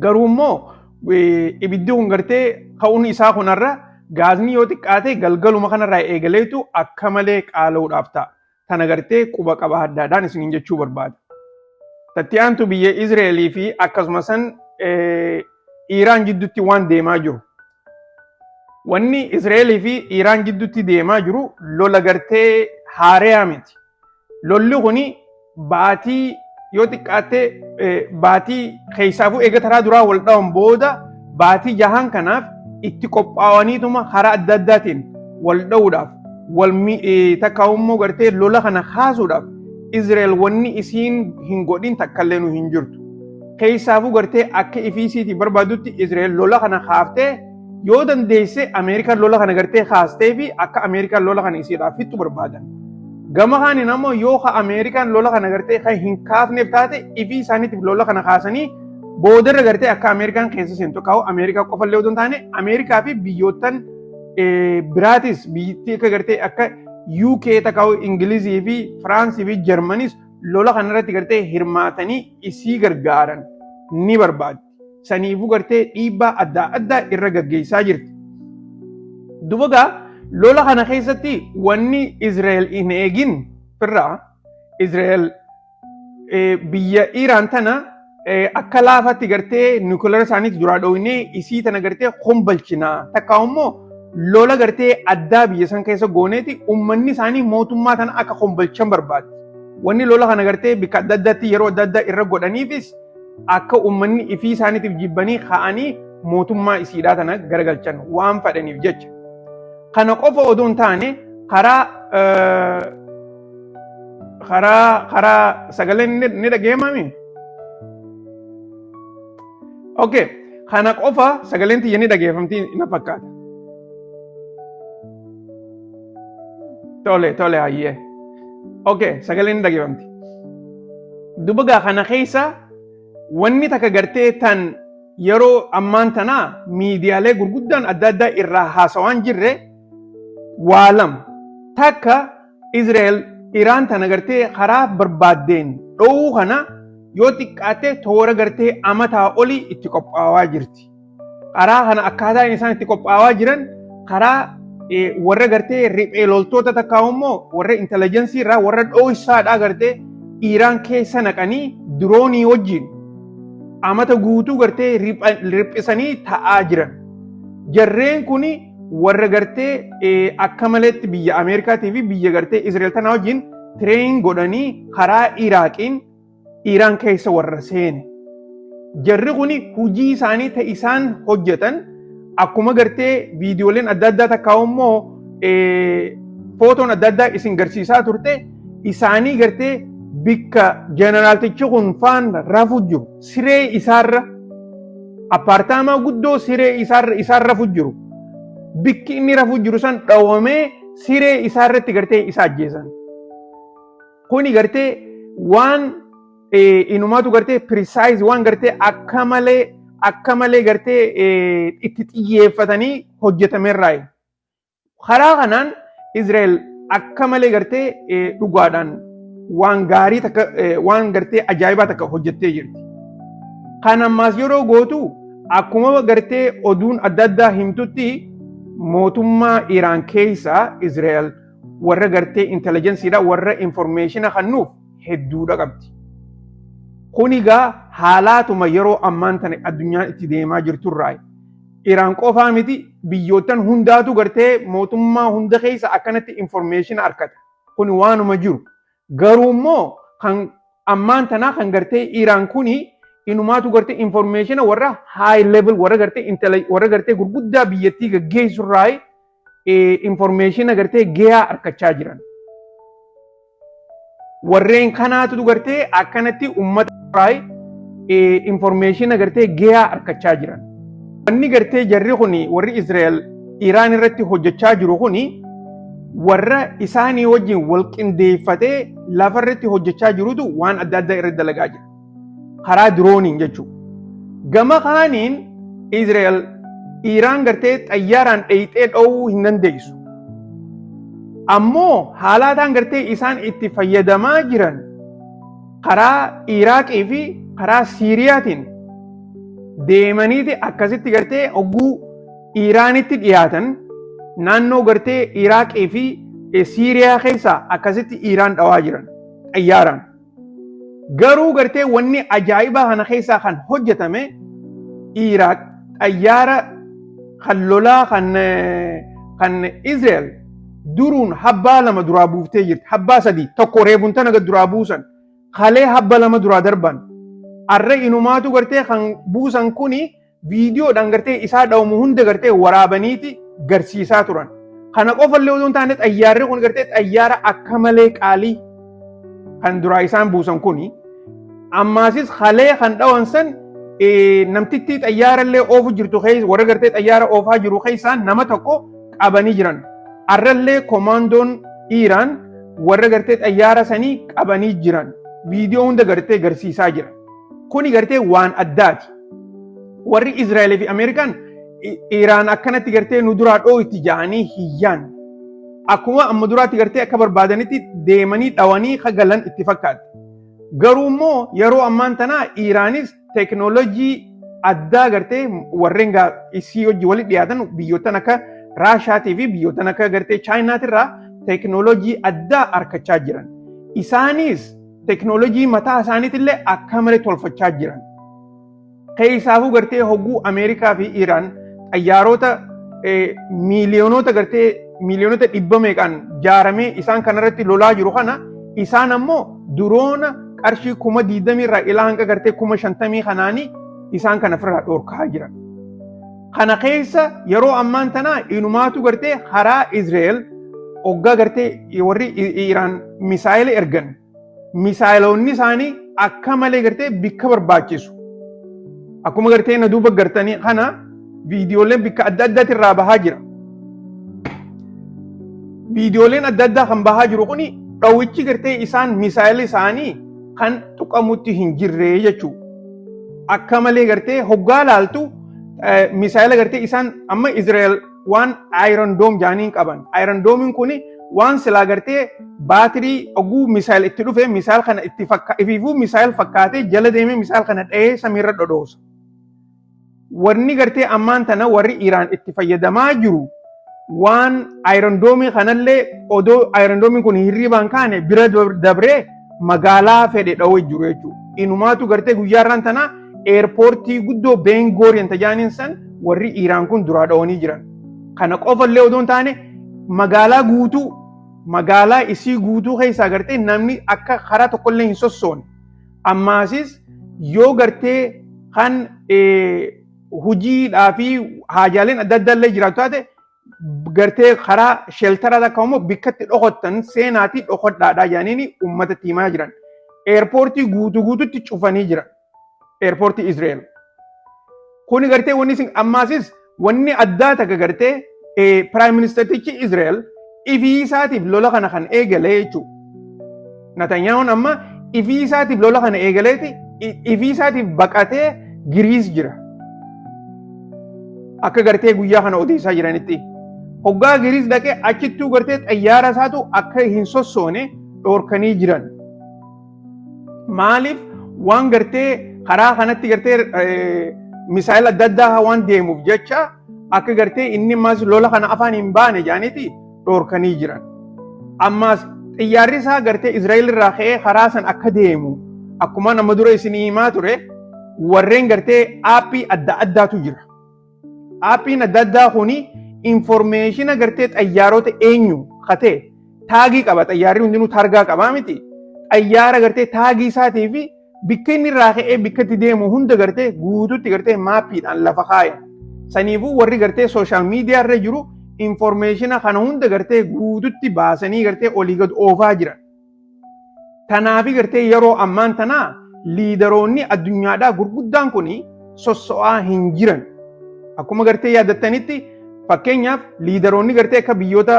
Garuu immoo ibiddi kun gartee ka'uun isaa kunarra gaazni yoo xiqqaate galgaluma kanarraa eegaleetu akka malee qaala'uudhaaf ta'a. Tana gartee quba qaba addaadhaan isiniin jechuu barbaada. Tatti aantu biyya Izraa'elii fi akkasuma san Iiraan jidduutti waan deemaa jiru. Wanni Izraa'elii fi Iiraan jidduutti deemaa jiru lola gartee haareyaa miti. Lolli kuni baatii yoo xiqqaatte baatii keessaafuu eega taraa duraa wal dhawan booda baatii 6n kanaaf itti qophaa'aniituma karaa adda addaatiin wal dha'uudhaaf, wal takka immoo gartee lola kana kaasuudhaaf Izraa'el wanni isiin hin godhin takkallee nu hin jirtu. Keessaafuu gartee akka ifiisiitii barbaadutti Izraa'el lola kana kaaftee, yoo dandeesse Ameerikaan lola kana gartee kaastee fi akka Ameerikaan lola kana isiidhaaf fixxu barbaadan. Gama kaaniin ammoo yoo ka Ameerikaan lola kana gartee kan hin kaafneef taate, ifii isaaniitiif lola kana kaasanii boodarra gartee akka Ameerikaan keessa seentu kaa'u. Ameerikaa qofallee otoo hin taane Ameerikaa fi biyyoottan biraatis, biyyattii akka gartee akka UK takkaa'u Ingilizii fi Firaansii fi Jarmanis lola kanarratti gartee hirmaatanii isii gargaaran ni barbaaddi. Saniifuu gartee dhiibbaa adda addaa irra gaggeessaa jirti. Duba gaa lola kana keessatti wanni Israa'el hin eegin firraa, Israa'el biyya Iraan tana akka laafatti gartee nuclear isaaniitti duraa dhoowwinee isii tana gartee kombalchinaa, takka immoo lola gartee addaa biyya san keessa gooneeti uummanni isaanii mootummaa tana akka kombalchan barbaaddi. Wanni lola kana gartee bikka adda addaatti yeroo adda addaa irra godhaniifis akka uummanni ifii isaaniitiif jibbanii ka'anii mootummaa isiidhaa tana garagalchan waan fedhaniif jecha. Kana qofa odoo hin taane karaa sagaleen ni dhageemami. Okay, kana qofa sagaleen tiyya ni dhageeffamti na fakkaata. Tole, hayyee. Okay, sagaleen ni dhageeffamti. Dubagaa kana keessa wanni takka gartee tan yeroo ammaan tanaa miidiyaalee gurguddaan adda addaa irraa haasawaan jirre waa lama. Takka, Israa'el Iraan tana gartee karaa barbaaddeen dhoowuu kana yoo xiqqaatte toora gartee amataa olii itti qophaawaa jirti. Karaa kana akkaataan isaan itti qophaawaa jiran karaa warra gartee riphee loltoota takkaa immoo warra intelligence irraa, warra dhooysaadhaa gartee Iraan keessa naqanii diroonii wajjin amata guutuu gartee riphisanii ta'aa jiran. Jarreen kuni warra gartee akka maleetti biyya Ameerikaatii fi biyya gartee Israa'el tanaa wajjin train godhanii karaa Iraaqiin Iraan keessa warra seene. Jarri kuni hojii isaanii ta'e isaan hojjetan akkuma gartee viidiyooleen adda addaa takkaa immoo footoon adda addaa isin garsiisaa turte, isaanii gartee bikka jeneraaltichi kun faan rafu jiru, siree isaarra, appaartaamaa guddoo siree isaarra isaan rafu jiru, bikki inni rafu jiru san dhawamee siree isaarratti gartee isa ajjeesan. Kuni gartee waan inumaatu gartee precise, waan gartee akka malee gartee itti xiyyeeffatanii hojjetamerraayi. Karaa kanaan Israa'el akka malee gartee dhugaadhaan waan gaarii takka, waan gartee ajaa'ibaa takka hojjettee jirti. Kan ammaas yeroo gootu akkuma gartee oduun adda addaa himtutti mootummaa Iraan keessa Israa'el warra gartee intelligencedha, warra information kennuuf hedduudha qabdi. Kun egaa haalaatuma yeroo ammaan tana addunyaan itti deemaa jirturraa. Iraan qofaa miti, biyyoottan hundaatu gartee mootummaa hunda keessa akkanatti information argata. Kun waanuma jiru. Garuu immoo kan ammaan tanaa kan gartee Iraan kuni inumaatu gartee information warra high level, warra gartee gurguddaa biyyattii gaggeessurraa information gartee gahaa argachaa jiran. Warreen kanaatu gartee akkanatti uummata irraa information gartee gahaa argachaa jiran. Wanni gartee jarri kuni, warri Israa'el Iraan irratti hojjechaa jiru kuni, Warra isaanii wajjin wal qindeeffatee lafarratti hojjechaa jirutu waan adda addaa irratti dalagaa jira. Karaa dirooniin jechuudha. Gama kaaniin Israa'el Iiraan gartee xayyaaraan dheeyxee dhoowwuu hin dandeessu. Ammoo haalaataan gartee isaan itti fayyadamaa jiran karaa Iraaqii fi karaa Siiriyaatiin deemaniiti akkasitti gartee hogguu Iiraanitti dhiyaatan, naannoo gartee Iraaqii fi Siiriyaa keessaa akkasitti Iiraan dhawaa jiran xayyaaraan. Garuu gartee wanni ajaa'ibaa kana keessaa kan hojjetame, Iraaq xayyaara kan lolaa kan Israa'el duruun habbaa lama duraa buuftee jirti. Habbaa sadii, tokko reefuun tana gad duraa buusan. Kalee habba lama duraa darban. Arra inumaatu gartee kan buusan kuni viidiyoodhaan gartee isaa dhawamu hunda gartee waraabaniiti garsiisaa turan. Kana qofallee odoo hin taane, xayyaarri kun gartee xayyaara akka malee qaalii kan duraa isaan buusan kuni, ammaasis kalee kan dhawan san namtittii xayyaarallee oofu jirtu keessa, warra gartee xayyaara oofaa jiru keessaa nama tokko qabanii jiran. Arrallee komaandoon Iiraan warra gartee xayyaara sanii qabanii jiran. Viidiyoo hunda gartee garsiisaa jira. Kuni gartee waan addaati. Warri Israa'eel fi Ameerikaan Iiraan akkanatti gartee nu duraa dhooyti ja'anii hiyyaan. Akkuma amma duraatti gartee akka barbaadanitti deemanii dhawanii galan itti fakkaatti. Garuu immoo yeroo ammaan tanaa Iiraanis teekinooloojii addaa gartee warreen isii hojii walitti dhiyaatan, biyyoottan akka Raashaatii fi biyyoottan akka gartee Chaayinaatirraa teekinooloojii addaa argachaa jiran. Isaanis teekinooloojii mataa isaaniitillee akka malee tolfachaa jiran. Keessaafuu gartee hogguu Ameerikaa fi Iiraan xayyaarota miiliyoonota gartee miiliyoonota dhibba meeqaan jaaramee isaan kanarratti lolaa jiru kana, isaan ammoo duroona qarshii 20,000 irraa ilaa hanga gartee 50,000 kanaanii isaan kana ofirraa dhorkaa jiran. Kana keessa yeroo ammaan tanaa inumaatu gartee karaa Israa'el hoggaa gartee warri Iiraan misaayila ergan, misaayiloonni isaanii akka malee gartee bikka barbaachisu. Akkuma gartee na duuba gartanii kana viidiyooleen bikka adda addaati irraa bahaa jira. Viidiyooleen adda addaa kan bahaa jiru kuni dhawwichi gartee isaan misaayila isaanii kan tuqamutti hin jirre jechuudha. Akka malee gartee hoggaa laaltu misaayila gartee isaan amma Israa'el waan Iron Dome jaaniin qaban. Iron Dome kuni waan silaa gartee baatirii oguu misaayil itti dhufe, misaayil kana itti fakka ifiifuu misaayil fakkaatee jala deemee misaayil kana dhahee samiirra dhodhoosa. Wanni gartee ammaan tana warri Iraan itti fayyadamaa jiru waan Iron Dome kanallee odoo Iron Dome kun hirribaan kaane bira dabree magaalaa fedhe dhawee jiru jechuudha. Inumaatu gartee guyyaa irraan tana eerpoortii guddoo Ben Gurion tajaaniin san warri Iraan kun duraa dhawanii jiran. Kana qofallee odoo hin taane, magaalaa guutuu, magaalaa isii guutuu keessaa gartee namni akka karaa tokkollee hin sossoone. Ammaasis yoo gartee kan hojiidhaa fi haajaaleen adda addaa illee jiraatu taate, gartee karaa shelter takka immoo bikkatti dhokottan seenaatii dhokodhaadhaa jedhanii uummata himaa jiran. Eerpoortii guutuu guututti cufanii jiran. Eerpoortii Israa'el. Kuni gartee wanni isin ammaasis wanni addaa takka gartee prime ministertichi Israa'el ifii isaatiif lola kana kan eegale jechuudha. Netanyahuun amma ifii isaatiif lola kana eegaleeti ifii isaatiif baqatee Giriis jira. Akka gartee guyyaa kana odeessaa jiranitti. Hoggaa Giriis dhaqee achittuu gartee xayyaara isaatu akka hin sossoone dhoorkanii jiran. Maaliif? Waan gartee karaa kanatti gartee misaayila adda addaa waan deemuuf jecha akka gartee inni ammas lola kana afaan hin baane jedhaniiti dhoorkanii jiran. Ammas xiyyaarri isaa gartee Israa'el irraa ka'ee karaa san akka deemu, akkuma nama dura isinii himaa ture, warreen gartee aappii adda addaatu jira. Aappiin adda addaa kuni information gartee xayyaarota eenyu katee taagii qaba. Xayyaarri hundinuu taargaa qabaa miti. Xayyaara gartee taagii isaatii fi bikka inni irraa ka'ee bikka itti deemu hunda gartee guutuutti gartee maappiidhaan lafa kaaya. Saniifuu warri gartee social media irra jiru information kana hunda gartee guututti baasanii gartee olii gad oofaa jiran. Tanaafi gartee yeroo ammaan tanaa liidaroonni addunyaadhaa gurguddaan kun sosso'aa hin jiran. Akkuma gartee yaadattanitti Fakkeenyaaf, leaderoonni gartee akka biyyoota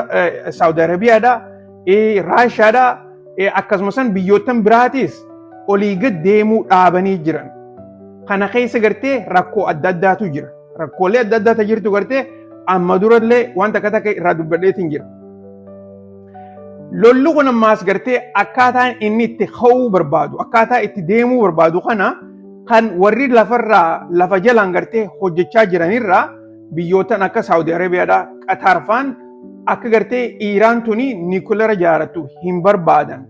Saawudi Arabiyaadhaa, Raashaadhaa, akkasumas biyyoottan biraatis olii gad deemuu dhaabanii jiran. Kana keessa gartee rakkoo adda addaatu jira. Rakkoolee adda addaatu jirtu gartee amma durallee waan takka takka irraa dubbadheetiin jira. Lolli kun ammaas gartee akkaataan inni itti ka'uu barbaadu, akkaataa itti deemuu barbaadu kana kan warri lafarraa lafa jalaan gartee hojjechaa jiranirraa biyyootan akka Saawudi Arabiyaadhaa, Qatar faan akka gartee Iiraan tuni nuclear jaarattu hin barbaadan.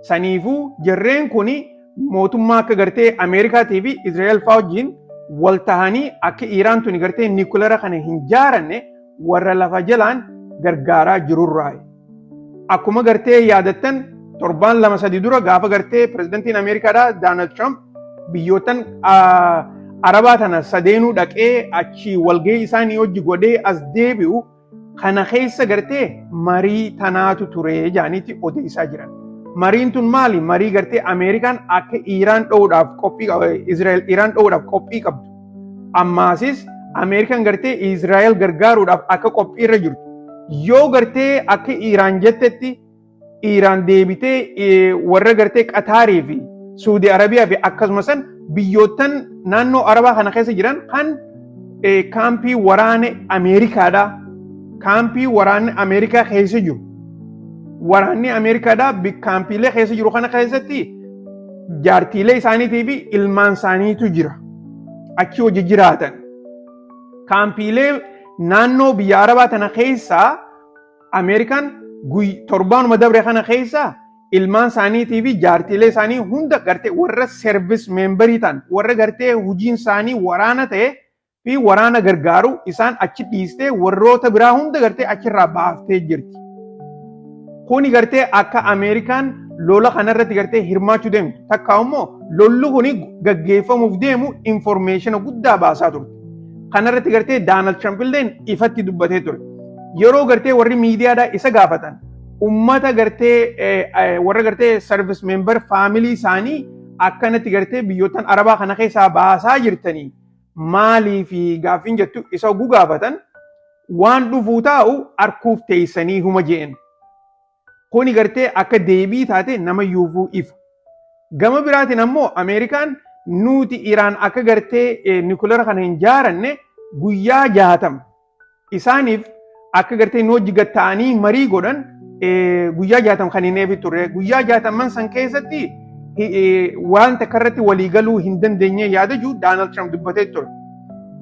Saniifuu jarreen kuni mootummaa akka gartee Ameerikaatii fi Israa'el fa'aa wajjin wal tahanii akka Iiraan tuni gartee nuclear kana hin jaaranne warra lafa jalaan gargaaraa jirurraa. Akkuma gartee yaadattan, torbaan 2-3 dura gaafa gartee pirezidantiin Ameerikaadhaa Doonaald Trump biyyootan Arabaa tana sadeenuu dhaqee achi walgahii isaanii hojii godhee as deebi'u kana keessa gartee marii tanaatu ture jaaniiti odeessaa jiran. Mariin tun maali? Marii gartee Ameerikaan akka Iiraan dho'uudhaaf qophii, Israa'el Iiraan dho'uudhaaf qophii qabdu. Ammaasis Ameerikaan gartee Israa'el gargaaruudhaaf akka qophii irra jirtu. Yoo gartee akka Iiraan jettetti Iiraan deebitee warra gartee Qataarii fi Suudi Arabiyaa fi akkasumas biyyoottan naannoo Arabaa kana keessa jiran kan kaampii waraana Ameerikaadhaa, kaampii waraanni Ameerikaa keessa jiru, waraanni Ameerikaadhaa kaampiilee keessa jiru kana keessatti jaartiilee isaaniitii fi ilmaan isaaniitu jira, achi hojii jiraatan. Kaampiilee naannoo biyya Arabaa tana keessaa Ameerikaan torbaanuma dabre kana keessa ilmaan isaaniitii fi jaartiilee isaanii hunda gartee warra service memberii ta'an, warra gartee hojiin isaanii waraana ta'e fi waraana gargaaru isaan achi dhiistee warroota biraa hunda gartee achirraa baaftee jirti. Kuni gartee akka Ameerikaan lola kanarratti gartee hirmaachuu deemtu takka immoo lolli kuni gaggeeffamuuf deemu information guddaa baasaa turte. Kanarratti gartee Doonaald Trump illee ifatti dubbatee ture. Yeroo gartee warri miidiyaadhaa isa gaafatan, ummata gartee warra gartee service member family isaanii akkanatti gartee biyyootan Arabaa kana keessaa baasaa jirtanii maalii fi gaaffiin jettu isa oguu gaafatan, waan dhufuu taa'u arkuuf teessanii huma jeen. Kuni gartee akka deebii taate nama yuufuu ifa. Gama biraatiin ammoo Ameerikaan nuti Iraan akka gartee nuclear kana hin jaaranne guyyaa 60 isaaniif akka gartee nu hojii gatta'anii marii godhan guyyaa 60 kan hin eebi turre. Guyyaa 60n san keessatti waan takka irratti waliigaluu hin dandeenye yaada jiru Doonaald Trump dubbatee ture.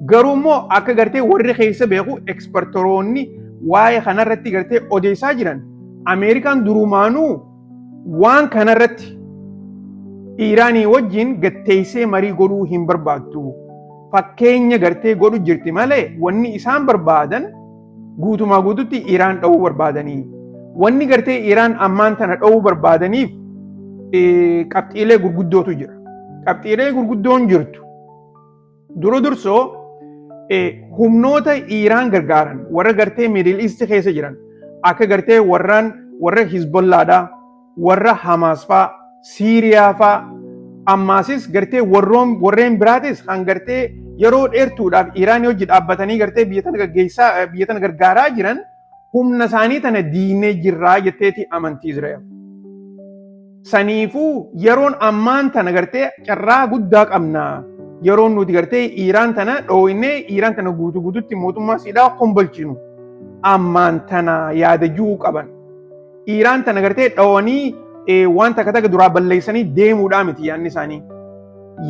Garuu immoo akka gartee warri keessa beeku, expertoroonni waa'ee kanarratti gartee odeessaa jiran, Ameerikaan durumaanuu waan kanarratti Iiraanii wajjin gatteessee marii godhuu hin barbaaddu. Fakkeenya gartee godhu jirti malee wanni isaan barbaadan guutumaa guututti Iraan dha'uu barbaadanii. Wanni gartee Iraan ammaan tana dha'uu barbaadaniif qabxiilee gurguddootu jira. Qabxiilee gurguddoon jirtu. Dura dursoo humnoota Iraan gargaaran warra gartee Middle East keessa jiran akka gartee warraan warra Hizbollaadhaa, warra Hamaas faa, Siiriyaa faa, ammaasis gartee warreen biraatis kan gartee yeroo dheertuudhaaf Iraan hojii dhaabbatanii gartee biyya tana gaggeessaa, biyya tana gargaaraa jiran, humna isaanii tana diinee jirraa jetteeti amantii Israa'el. Saniifuu yeroon ammaan tana gartee carraa guddaa qabna. Yeroon nuti gartee Iraan tana dhooynee Iraan tana guutuu guututti mootummaa siidhaa kombolchinu ammaan tana yaada jiru qaban. Iraan tana gartee dhawanii waan takka takka duraa balleessanii deemuudhaa miti yaadni isaanii.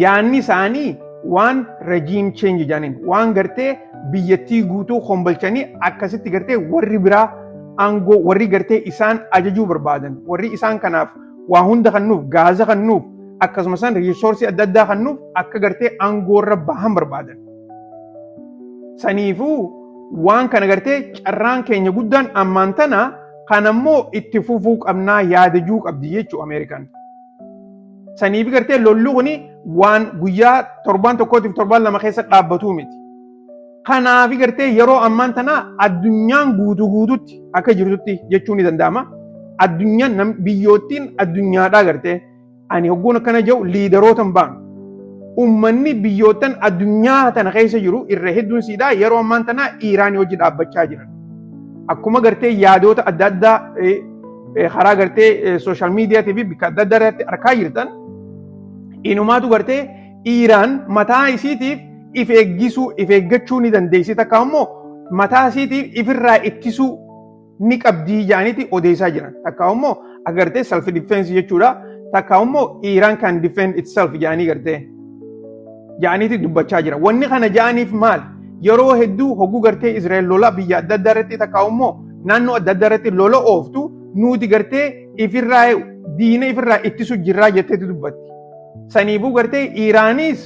Yaadni isaanii waan regime change jedhaniin, waan gartee biyyattii guutuu kombolchanii akkasitti gartee warri biraa aangoo, warri gartee isaan ajajuu barbaadan, warri isaan kanaaf waa hunda kennuuf, gaaza kennuuf, akkasumas resourceii adda addaa kennuuf akka gartee aangoo irra bahan barbaadan. Saniifuu waan kana gartee carraan keenya guddaan ammaan tana, kanammoo itti fufuu qabnaa yaadajuu qabdi jechuu Ameerikaan. Saniif gartee lolli kuni waan guyyaa torbaan tokkootiif torbaan 2 keessa dhaabbatuu miti. Kanaaf gartee yeroo ammaan tana addunyaan guutuu guututti akka jirtutti jechuun ni danda'ama. Addunyaan, biyyoottiin addunyaadhaa gartee ani hogguun akkana jedhu leaderoota hin baanu. Uummanni biyyootan addunyaa tana keessa jiru irra hedduun siidhaa yeroo ammaan tana Iiraanii hojii dhaabbachaa jiran. Akkuma gartee yaadota adda addaa karaa gartee social mediaatii fi bakka adda addaa irratti argaa jirtan, inumaatu gartee Iiraan mataa isiitiif if eeggisuu, if eeggachuu ni dandeessi, takka immoo mataa isiitiif ifirraa ittisuu ni qabdii jedhaniiti odeessaa jiran. Takka immoo agartee self defense jechuudha. Takka immoo Iiraan can defend itself jedhanii gartee jedhaniiti dubbachaa jira. Wanni kana jedhaniif maal? Yeroo hedduu hogguu gartee Israa'el lola biyya adda addaa irratti takka immoo naannoo adda addaa irratti lola ooftu, nuti gartee ifirraa diina ifirraa ittisu jirraa jetteeti dubbatti. Saniifuu gartee Iiraanis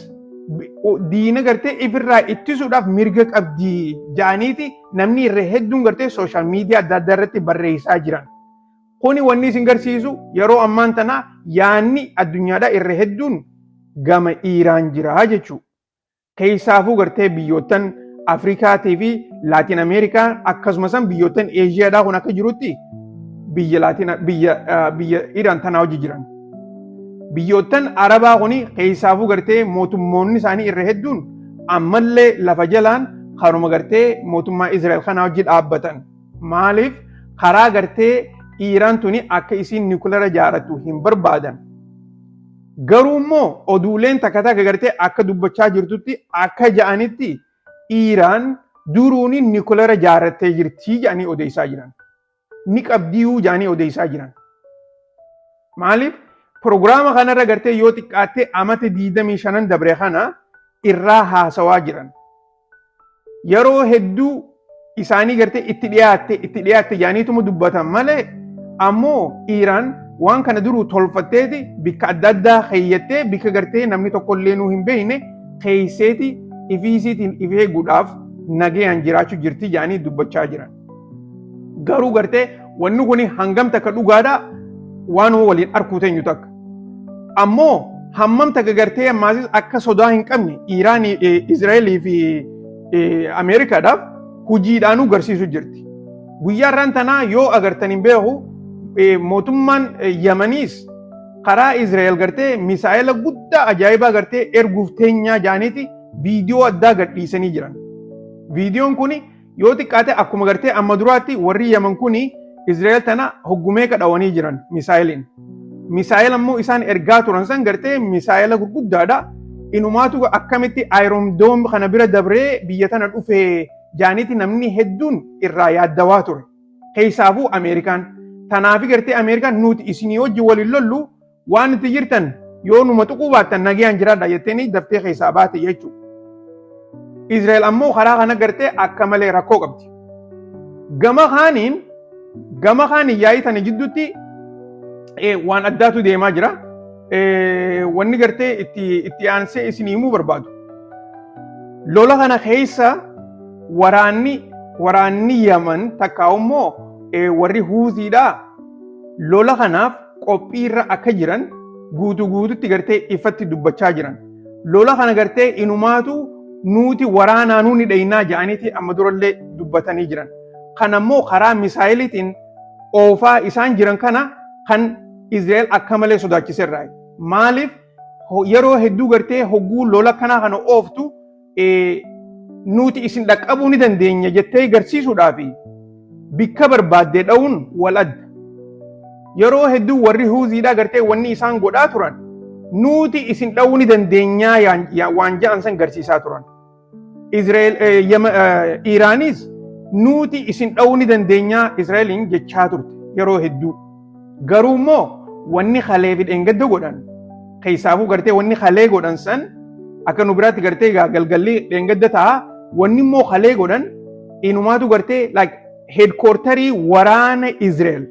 diina gartee ifirraa ittisuudhaaf mirga qabdi jedhaniiti namni irra hedduun gartee social media adda addaa irratti barreessaa jiran. Kuni wanni isin garsiisu, yeroo ammaan tana yaanni addunyaadhaa irra hedduun gama Iiraan jira jechuudha. Keessaafuu gartee biyyoottan Afrikaatii fi Laatiin Ameerikaa, akkasumas biyyoottan Eeshiyaadhaa kun akka jirutti biyya Laatiin biyya biyya Iiraan tanaa hojii jiran. Biyyoottan Arabaa kuni keessaafuu gartee mootummoonni isaanii irra hedduun ammallee lafa jalaan karuma gartee mootummaa Israa'el kanaa hojii dhaabbatan. Maaliif? Karaa gartee Iiraan tuni akka isiin nuclear jaarattu hin barbaadan. Garuu immoo oduuleen takka takka gartee akka dubbachaa jirtutti, akka ja'anitti, Iiraan duruuni nuclear jaarattee jirtii jedhanii odeessaa jiran. Ni qabdiyuu jedhanii odeessaa jiran. Maaliif? Proogiraama kanarra gartee yoo xiqqaatte amata 25 dabre kana irraa haasawaa jiran. Yeroo hedduu isaanii gartee itti dhiyaatte, itti dhiyaatte jedhaniituma dubbatan malee, ammoo Iiraan waan kana duruu tolfatteeti bikka adda addaa keeyyattee, bikka gartee namni tokkollee nuu hin beekne keeyseeti ifiisiitiin if eeguudhaaf nagayaan jiraachuu jirti jedhanii dubbachaa jiran. Garuu gartee wanni kun hangam takka dhugaadha, waan waliin arkuu teenyu takka. Ammoo hammam takka gartee ammaasis akka sodaa hin qabne Iiraan Israa'elii fi Ameerikaadhaaf hojiidhaanuu garsiisuu jirti. Guyyaa irraan tanaa yoo agartan hin beeku, mootummaan Yamaniis karaa Israa'el gartee misaa'ela guddaa ajaa'ibaa gartee erguuf teenyaa jaaniiti viidiyoo addaa gadhiisanii jiran. Viidiyoon kun yoo xiqqaate akkuma gartee amma duraatti warri Yaman kuni Israa'el tana hoggumee kadhawanii jiran misaa'eliin. Misaa'el ammoo isaan ergaa turan san gartee misaa'ela gurguddaadha. Inumaatu akkamitti Iron Dome kana bira dabree biyya tana dhufee jaaniiti namni hedduun irraa yaaddawaa ture. Keessaafuu Ameerikaan. Tanaafi gartee Ameerikaan nuti isinii wajjin waliin lollu, waan itti jirtan yoo numa tuquu baattan nagayaan jiraadha jetteeni daftee keessaa baate jechuudha. Israa'el ammoo karaa kana gartee akka malee rakkoo qabdi. Gama kaaniin yaa'ii tana jidduutti waan addaatu deemaa jira. Wanni gartee itti aansee isin himuu barbaadu. Lola kana keessa waraanni Yaman takka immoo warri Huuziidhaa lola kanaaf qophiirra akka jiran guutuu guututti gartee ifatti dubbachaa jiran. Lola kana gartee inumaatu nuti waraanaanuu ni dheeynaa jedhaniiti amma durallee dubbatanii jiran. Kanammoo karaa misaayiliitiin oofaa isaan jiran kana kan Israa'el akka malee sodaachiserraa. Maaliif? Yeroo hedduu gartee hogguu lola kanaa kana ooftu nuti isin dhaqqabuu ni dandeenya jettee garsiisuudhaafi bikka barbaaddee dha'uun wal adda. Yeroo hedduu warri Huuziidhaa gartee wanni isaan godhaa turan nuti isin dha'uu ni dandeenyaa waan ja'an san garsiisaa turan. Israa'el Iiraanis nuti isin dha'uu ni dandeenyaa Israa'eliin jechaa turte yeroo hedduu. Garuu immoo wanni kalee fi dheengadda godhan, keessaafuu gartee wanni kalee godhan san akka nu biraatti gartee galgalli dheengadda ta'a, wanni immoo kalee godhan inumaatu gartee like headquarterii waraana Israa'el,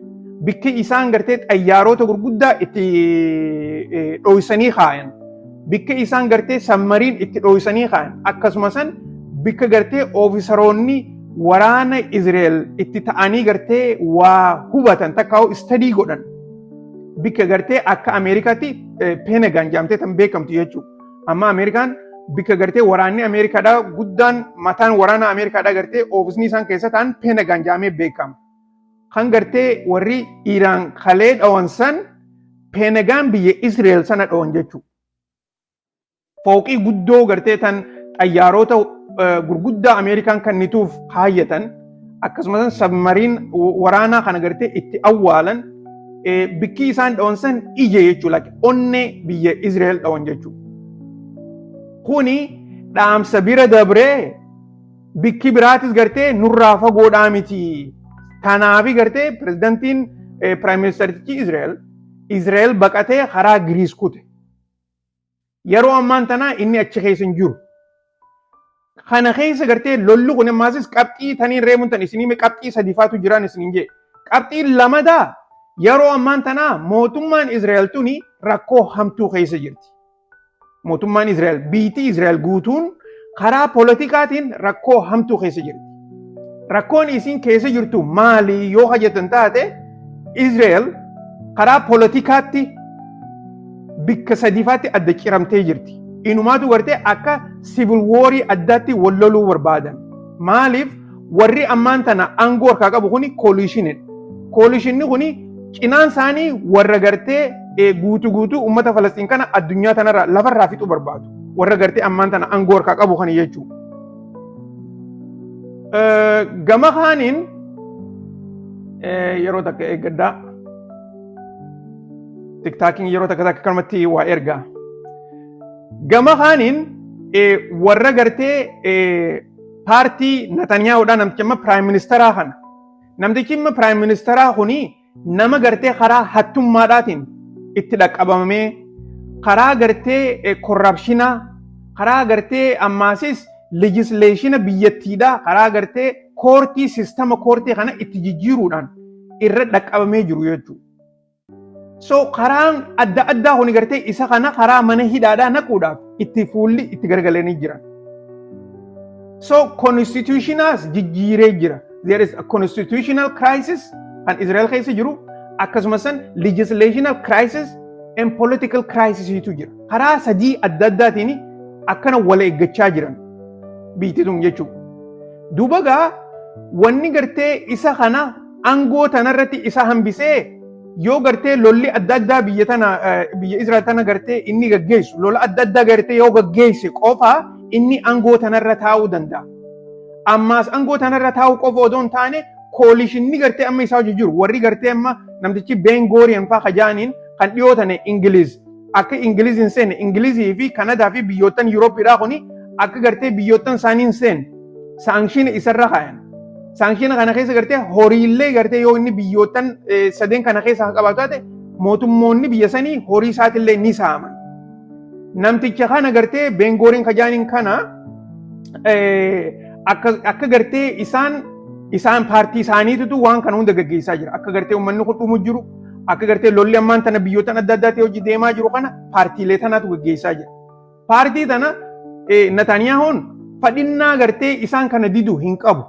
bikki isaan gartee xayyaarota gurguddaa itti dho'isanii kaayan, bikka isaan gartee submarine itti dho'isanii kaayan, akkasuma san bikka gartee officeroonni waraana Israa'el itti ta'anii gartee waa hubatan takkaa'u study godhan, bikka gartee akka Ameerikaatti Pentagon jedhamtee tan beekamtu jechuudha. Amma Ameerikaan bikka gartee waraanni Ameerikaadhaa guddaan, mataan waraana Ameerikaadhaa gartee oofisni isaan keessa ta'an Pentagon jedhamee beekama. Kan gartee warri Iiraan kalee dhawan san Pentagon biyya Israa'el sana dhawan jechuudha. Fooqii guddoo gartee tan xayyaarota gurguddaa Ameerikaan kennituuf kaayyatan, akkasumas submarine waraanaa kana gartee itti awwaalan, bikkii isaan dhawan san ija jechuudha. Onnee biyya Israa'el dhawan jechuudha. Kuni dhaamsa bira dabree bikki biraatis gartee nurraa fagoodhaa miti. Tanaafi gartee pirezidantiin, prime ministerichi Israa'el baqatee karaa Giriis kute. Yeroo ammaan tanaa inni achi keessa hin jiru. Kana keessa gartee lolli kun ammaasis qabxii taniin reemuun tan isinii qabxii sadiifaatu jiraan isiniin jee. Qabxiin lamadaa, yeroo ammaan tanaa mootummaan Israa'el tuni rakkoo hamtuu keessa jirti. Mootummaan Israa'el, biitii Israa'el guutuun karaa poolitikaatiin rakkoo hamtuu keessa jirti. Rakkoon isiin keessa jirtu maali yoo hajjatan taate, Israa'el karaa poolitikaatti bikka sadiifaatti adda ciramtee jirti. Inumaatu gartee akka civil warii addaatti wal loluu barbaadan. Maaliif? Warri ammaan tana aangoo harkaa qabu kuni coalitionidha. Coalitionni kuni cinaan isaanii warra gartee guutuu guutuu uummata Falastiin kana addunyaa tanarraa lafarraa fixuu barbaadu. Warra gartee ammaan tana aangoo harkaa qabu kana jechuudha. Gama kaaniin, yeroo takka eeggaddaa. TikTokiin yeroo takka takka kanumatti waa ergaa. Gama kaaniin warra gartee paartii Natanyaa'uudhaan namtichi amma prime ministeraa kana. Namtichi amma prime ministeraa kuni nama gartee karaa hattummaadhaatiin itti dhaqqabamee, karaa gartee corruptionaa, karaa gartee ammaasis legislationa biyyattiidhaa, karaa gartee courtii, systema courtii kana itti jijjiiruudhaan irra dhaqqabamee jiru jechuudha. So karaan adda addaa kuni gartee isa kana karaa mana hidhaadhaa naquudhaaf itti fuulli itti gargalanii jiran. So constitutionaas jijjiiree jira. There is a constitutional crisis kan Israel keessa jiru, akkasumas legislational crisis and political crisis tu jira. Karaa sadii adda addaatiin akkana wal eeggachaa jiran biyyi tun jechuudha. Duuba gaa wanni gartee isa kana aangoo tanarratti isa hambisee, yoo gartee lolli adda addaa biyya tana, biyya Israa'el tana gartee inni gaggeessu, lola adda addaa gartee yoo gaggeesse qofa inni aangoo tanarra taa'uu danda'a. Ammaas aangoo tanarra taa'uu qofa odoo hin taane, coalitionni gartee amma isaa hojii jiru, warri gartee amma namtichi Ben Gurion faa kajaaniin kan dhiyoo tane Ingiliz akka Ingiliz hin seenne, Ingilizii fi Kanadaa fi biyyoottan Yuurooppiidhaa kuni akka gartee biyyoottan isaanii hin seenne sanctiona isarra kaayan. Sanctiona kana keessa gartee horiillee gartee yoo inni biyyoottan sadeen kana keessa qabaatu taate, mootummoonni biyya sanii horii isaatillee ni saaman. Namticha kana gartee Ben Gurion kajaaniin kana akka gartee isaan paartii isaaniitutu waan kana hunda gaggeessaa jira. Akka gartee uummanni kun dhumu jiru, akka gartee lolli ammaan tana biyyoottan adda addaatti hojii deemaa jiru kana paartiilee tanaatu gaggeessaa jira. Paartii tana Netanyahuun fadhinnaa gartee isaan kana didu hin qabu.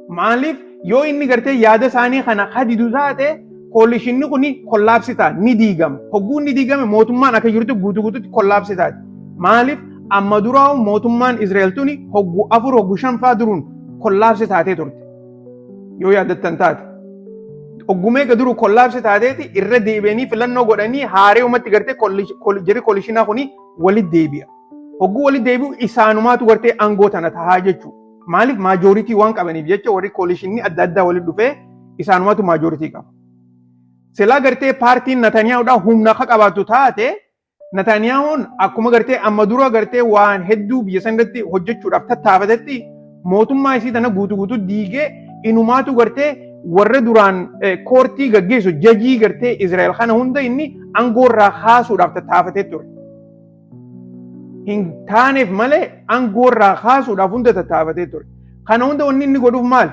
Maaliif? Yoo inni gartee yaada isaanii kana hadidu taate, coalitionni kun collapse ta'a, ni diigama. Hogguu inni diigame mootummaan akka jirtu guutuu guutuutti collapse taati. Maaliif? Amma duraa mootummaan Israa'el tuni hogguu afur, hogguu shan faa duruun collapse taatee turte. Yoo yaadattan taate. Hogguu meeqa duru collapse taateeti irra deebi'anii filannoo godhanii haaree uumatti gartee jarri coalitionaa kuni walitti deebi'a. Hogguu walitti deebi'u isaanumaatu gartee aangoo tana tahaa jechuudha. Maaliif? Majority waan qabaniif jecha warri coalitionni adda addaa walitti dhufee isaanumaatu majority qaba. Silaa gartee paartiin Netanyahuudhaa humna akka qabaatu taate, Netanyahuun akkuma gartee amma dura gartee waan hedduu biyya san irratti hojjechuudhaaf tattaafatetti, mootummaa isii tana guutuu guutuu diigee inumaatu gartee warra duraan courtii gaggeessu, judgeii gartee Israa'el kana hunda inni aangoo irraa kaasuudhaaf tattaafatee ture. Hin taaneef malee aangoo irraa kaasuudhaaf hunda tattaafatee ture. Kana hunda wanni inni godhuuf maali?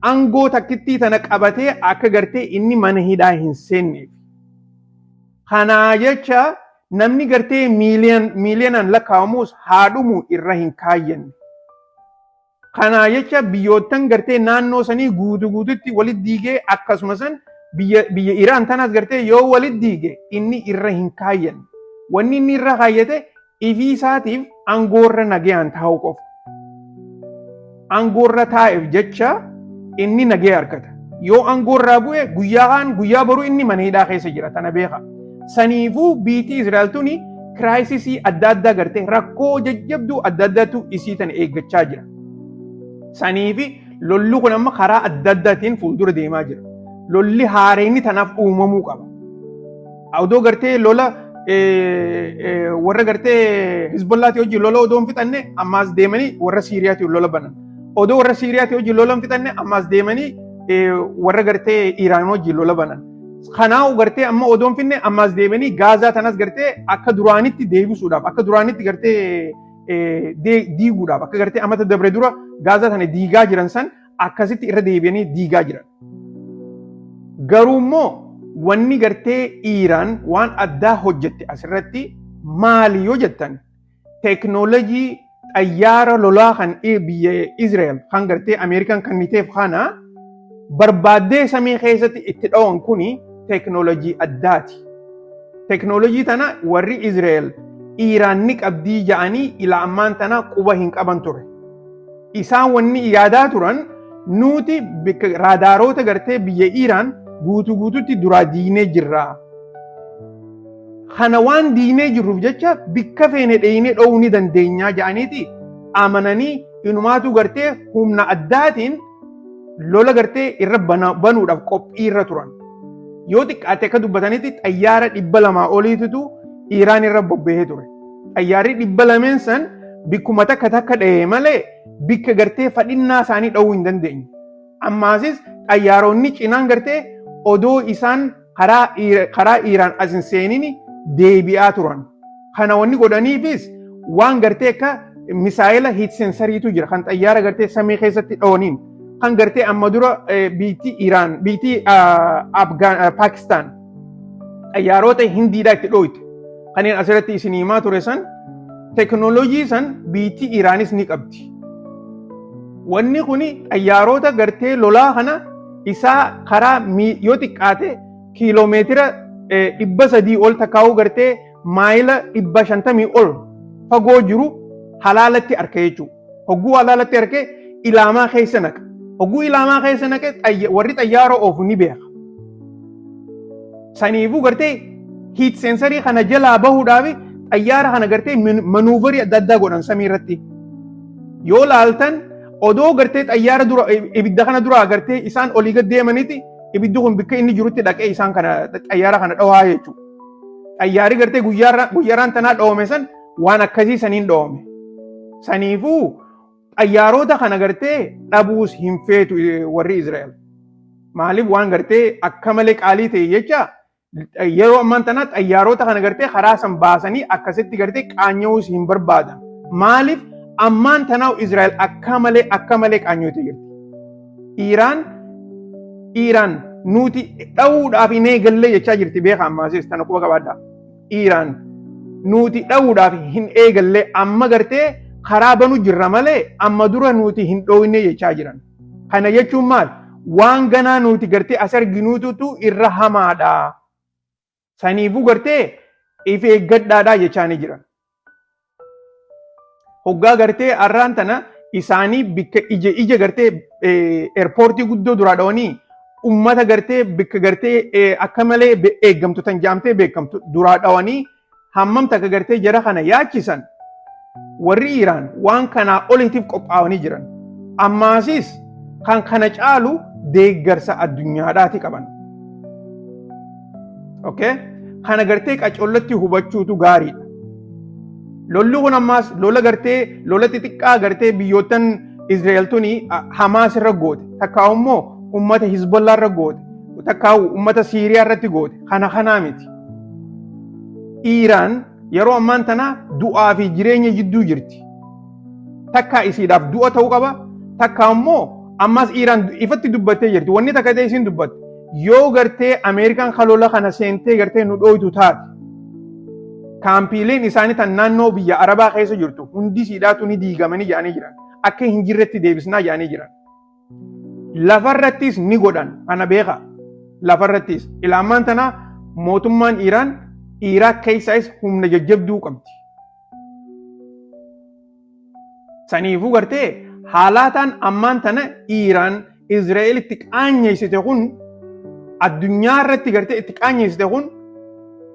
Aangoo takkittii tana qabatee akka gartee inni mana hidhaa hin seenneef. Kanaa jecha namni gartee miiliyoonaan lakkaa'amus haadhumu irra hin kaayyanne. Kanaa jecha biyyoottan gartee naannoo sanii guutuu guututti walitti diigee, akkasuma san biyya Iraan tanaas gartee yoo walitti diige inni irra hin kaayyanne. Wanni inni irra kaayyate ifii isaatiif aangoorra nagayaan taa'uu qofa. Aangoorra taa'eef jecha inni nagaya argata. Yoo aangoorraa bu'e, guyyaa kaan guyyaa boruu inni mana hidhaa keessa jira, tana beeka. Saniifuu biitii Israa'el tuni Crisisii adda addaa gartee rakkoo jajjabduu adda addaatu isii tana eeggachaa jira. Saniifi lolli kun amma karaa adda addaatiin fuuldura deemaa jira. Lolli haareenni tanaaf uumamuu qaba. Odoo gartee lola warra gartee Hizbollaatii wajjin lola odoo hin fixanne, ammaas deemanii warra Siiriyaatiin lola banan. Odoo warra Siiriyaatii wajjin lola hin fixanne, ammaas deemanii warra gartee Iraan wajjin lola banan. Kanaa'u gartee amma odoo hin finne, ammaas deemanii Gaazaa tanas gartee akka duraanitti deebisuudhaaf, akka duraanitti gartee diiguudhaaf, akka gartee amata dabre dura Gaazaa tana diigaa jiran san akkasitti irra deebi'anii diigaa jiran. Garuu immoo wanni gartee Iiraan waan addaa hojjette asirratti maali yoo jettan, teeknoolojii xayyaara lolaa kan biyya Israa'el kan gartee Ameerikaan kenniteef kana barbaaddee samii keessatti itti dhawan kuni teeknoolojii addaati. Teeknoolojii tana warri Israa'el Iiraan ni qabdii ja'anii ila ammaan tana quba hin qaban ture. Isaan wanni yaadaa turan, nuti raadaaroota gartee biyya Iiraan guutuu guututti duraa diinee jirra. Kana waan diinee jirruuf jecha bikka feene dheeyinee dhoowuu ni dandeenyaa ja'aniiti amananii, inumaatu gartee humna addaatiin lola gartee irra banuudhaaf qophii irra turan. Yoo xiqqaate akka dubbatanitti xayyaara 200 oliititu Iiraan irra bobba'ee ture. Xayyaarri 200n san bikkuma takka takka dha'ee malee bikka gartee fadhinnaa isaanii dha'uu hin dandeenye. Ammaasis xayyaaronni cinaan gartee odoo isaan karaa Iiraan as hin seenin deebi'aa turan. Kana wanni godhaniifis waan gartee akka misaayila heat sensoriitu jira kan xayyaara gartee samii keessatti dhawaniin, kan gartee amma dura biitti Iiraan, biitti Paakistaan xayyaarota Hindiidhaa itti dhooyte kanneen asirratti isin himaa ture san, teknoolojii san biitti Iiraanis ni qabdi. Wanni kuni xayyaarota gartee lolaa kana isaa karaa yoo xiqqaate kiiloomeetira 300 ol takkaa'uu gartee maayila 550 ol fagoo jiru halaalatti arka jechuudha. Hogguu halaalatti arke ilaamaa keessa naqa. Hogguu ilaamaa keessa naqe warri xayyaara oofu ni beeka. Saniifuu gartee heat sensorii kana jalaa bahuudhaaf xayyaara kana gartee maneuverii adda addaa godhan samii irratti. Yoo laaltan, odoo gartee xayyaara dura ibidda kana duraa gartee isaan olii gad deemanitti, ibiddi kun bikka inni jirutti dhaqee isaan kana xayyaara kana dhawaa jechuudha. Xayyaarri gartee guyyaarraan tanaa dhawame san waan akkasii saniin dhawame. Saniifuu xayyaarota kana gartee dhabuus hin feetu warri Israa'el. Maaliif? Waan gartee akka malee qaalii ta'e jecha yeroo ammaan tana xayyaarota kana gartee karaa san baasanii akkasitti gartee qaanya'uus hin barbaadan. Maaliif? Ammaan tanaa Israa'el akka malee qaanyoote jirti. Iiraan nuti dha'uudhaaf hin eegallee jechaa jirti, beeka ammaasis tana quba qabaadhaa. Iiraan nuti dha'uudhaaf hin eegallee, amma gartee karaa banu jirra malee amma dura nuti hin dhooyne jechaa jiran. Kana jechuun maal? Waan ganaa nuti gartee as arginuututu irra hamaadha. Saniifuu gartee if eeggadhaadhaa jechaa ni jiran. Hoggaa gartee arraan tana isaanii bikka ija gartee airportii guddoo duraa dhawanii, ummata gartee bikka gartee akka malee eeggamtu tan jaamtee beekamtu duraa dhawanii, hammam takka gartee jara kana yaachisan, warri Iiraan waan kanaa oliitiif qophaa'anii jiran. Ammaasis kan kana caalu deeggarsa addunyaadhaati qaban. Okay? Kana gartee qacollatti hubachuutu gaariidha. Lolli kun ammaas lola gartee lola xixiqqaa gartee biyyoottan Israa'el tuni Hamaas irra goote, takkaa immoo ummata Hizbollaa irra goote, takkaa ummata Siiriyaa irratti goote kana kanaa miti. Iiraan yeroo ammaan tana du'aa fi jireenya jidduu jirti. Takkaa isiidhaaf du'a ta'uu qaba, takkaa immoo ammas Iiraan ifatti dubbattee jirti. Wanni takka ta'e isiin dubbatte, yoo gartee Ameerikaan kalola kana seentee gartee nu dhooytu taate, kaampiileen isaanii tan naannoo biyya Arabaa keessa jirtu hundi siidhaatu ni diigamanii jedhanii jiran. Akka hin jirretti deebisnaa jedhanii jiran. Lafarrattis ni godhan, kana beeka. Lafarrattis ilaamaan tana mootummaan Iiraan Iraaq keessaas humna jajjabduu qabdi. Saniifuu gartee haalaataan ammaan tana Iiraan Israa'elitti qaanyeessite kun, addunyaa irratti gartee itti qaanyeessite kun,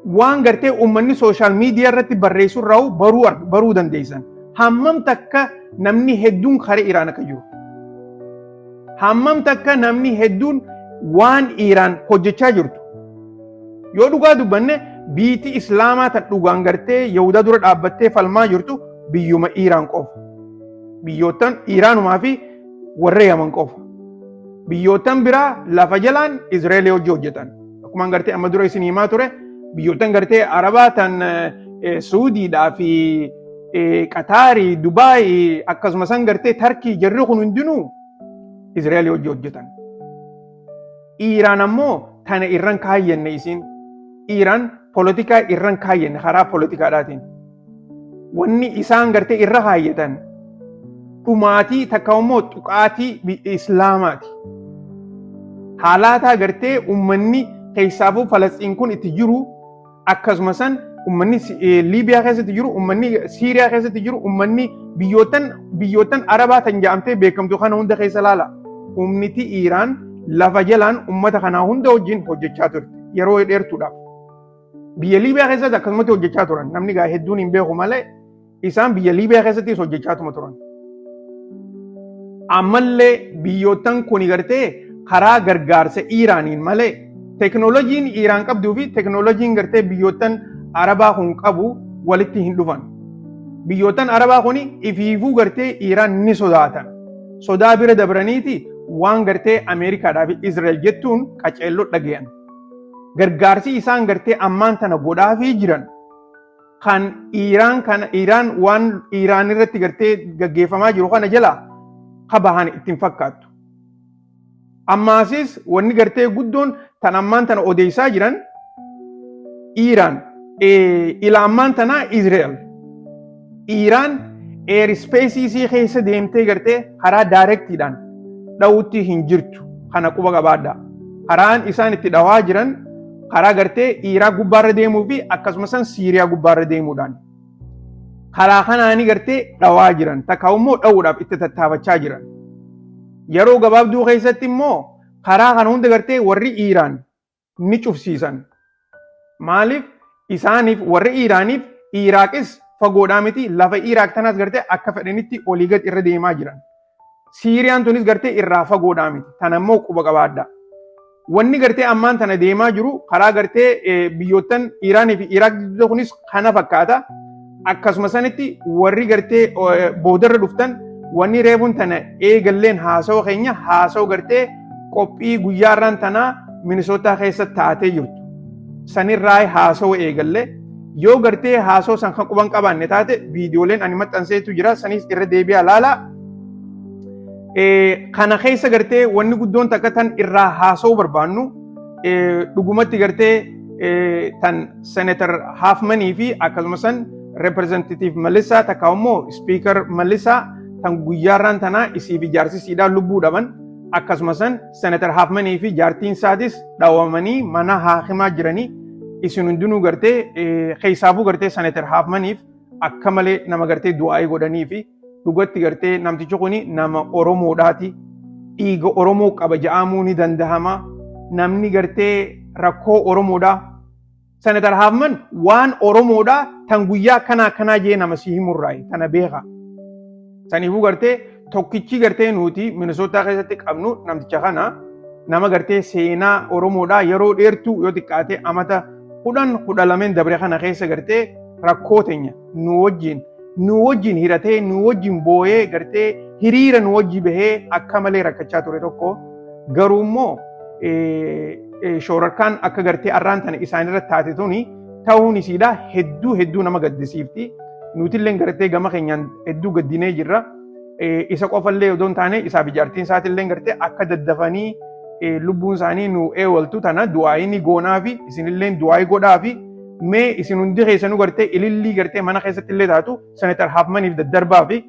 Waan gartee uummanni social media irratti barreessu irraa baruu dandeessan. Hammam takka namni hedduun karee Iraan akka jiru. Hammam takka namni hedduun waan Iraan hojjechaa jirtu. Yoo dhugaa dubbanne, biitii Islaamaa tan dhugaan gartee Yahudaa dura dhaabbattee falmaa jirtu biyyuma Iraan qofa. Biyyoottan Iraanumaa fi warra Yaman qofa. Biyyoottan biraa lafa jalaan Izraa'eel hojii hojjetan. Akkuma gartee amma dura isin himaa ture, biyyoottan gartee Arabaa tan Suudiidhaa fi Qataarii, Dubaayii, akkasuma san gartee Tarkii, jarri kun hundinuu Izraa'eel hojii hojjetan. Iraan ammoo tana irran kaayyanne isin. Iraan polotikaa irran kaayyanne karaa polotikaadhaatiin. Wanni isaan gartee irra kaayyatan dhumaatii takka immoo tuqaatii Islaamaati. Haalaataa gartee uummanni keessaafuu Falasxiin kun itti jiru, akkasuma san uummanni Liibiyaa keessatti jiru, uummanni Siiriyaa keessatti jiru, uummanni biyyoottan Arabaa tan jedhamtee beekamtu kana hunda keessa laala. Humniti Iraan lafa jalaan uummata kanaa hunda wajjin hojjechaa turte yeroo dheertuudhaaf. Biyya Liibiyaa keessatti akkasumatti hojjechaa turan. Namni gaa hedduun hin beeku malee isaan biyya Liibiyaa keessattis hojjechaatuma turan. Ammallee biyyoottan kun gartee karaa gargaarsa Iraaniin malee teknooloojiin Iraan qabduu fi teknooloojiin gartee biyyoottan Arabaa kun qabu walitti hin dhufan. Biyyoottan Arabaa kun ifiifuu gartee Iraan ni sodaatan. Sodaa bira dabraniiti waan gartee Ameerikaadhaa fi Israa'el jettuun qaceelloo dhagayan. Gargaarsi isaan gartee ammaan tana godhaafii jiran kan Iraan kana, Iraan waan Iraan irratti gartee gaggeeffamaa jiru kana jala kabahan ittiin fakkaattu. Ammaasis wanni gartee guddoon tan ammaan tana odeessaa jiran Iraan ila ammaan tanaa Israa'el. Iraan airspace isii keessa deemtee gartee karaa directiidhaan dha'utti hin jirtu, kana quba qabaadha. Karaan isaan itti dhawaa jiran karaa gartee Iraaq gubbaarra deemuu fi akkasumas Siiriyaa gubbaarra deemuudhaan. Karaa kanaanii gartee dhawaa jiran, takka immoo dha'uudhaaf itti tattaafachaa jiran. Yeroo gabaabduu keessatti immoo karaa kana hunda gartee warri Iraan ni cufsiisan. Maaliif? Isaaniif, warri Iraaniif, Iraaqis fagoodhaa miti, lafa Iraaq tanaas gartee akka fedhanitti olii gad irra deemaa jiran. Siiriyaan tunis gartee irraa fagoodhaa miti. Tana immoo quba qabaadha. Wanni gartee ammaan tana deemaa jiru karaa gartee biyyoottan Iraanii fi Iraaq gidduu kunis kana fakkaata. Akkasuma sanitti warri gartee boodarra dhuftan, wanni reefuun tana eegalleen haasawa keenya, haasawa gartee qophii guyyaarraan tanaa Minisootaa keessa taatee jirtu. Sanirraa haasawa eegalle. Yoo gartee haasawa san kan quban qabaanne taate, viidiyooleen ani maxxanseetu jira, sanis irra deebi'aa laalaa. Kana keessa gartee wanni guddoon takka tan irraa haasa'uu barbaannu dhugumatti gartee tan Senator Haafmanii fi akkasuma san Representative Melissa, takka immoo Speaker Melissa, tan guyyaarraan tanaa isii fi jaarsisiidhaan lubbuu dhaban, akkasuma san Senator Haafmanii fi jaartiin isaatis dhawamanii mana haakimaa jiranii. Isin hundinuu gartee keessaafuu gartee Senator Haafmaniif akka malee nama gartee du'aa'ii godhanii fi dhugatti gartee namtichi kuni nama Oromoodhaati. Dhiiga Oromoo qaba ja'amuu ni dandahama. Namni gartee rakkoo Oromoodhaa. Senator Haafman waan Oromoodhaa tan guyyaa akkanaa akkanaa jee nama si himurraayi, tana beeka. Saniifuu gartee tokkichi gartee nuti Minisootaa keessatti qabnu namticha kana, nama gartee seenaa Oromoodhaa yeroo dheertuu, yoo xiqqaate amata 10 12 dabre kana keessa gartee rakkoo teenya nu wajjin hiratee, nu wajjin booyee, gartee hiriira nu wajji bahee akka malee rakkachaa ture tokko. Garuu immoo shoorarkaan akka gartee arraan tana isaanirra taate tuni ta'uun isiidha hedduu hedduu nama gaddisiifti. Nutillee gartee gama keenyaan hedduu gaddinee jirra. Isa qofallee odoo hin taane isaaf ijaartiin isaatillee gartee akka daddafanii lubbuun isaanii nu eewaltu tana du'aayii ni goonaa fi isinillee du'aayii godhaa fi mee isin hundi keessanuu gartee ilillii gartee mana keessatti illee taatu Senator Haafmaniif daddarbaa fi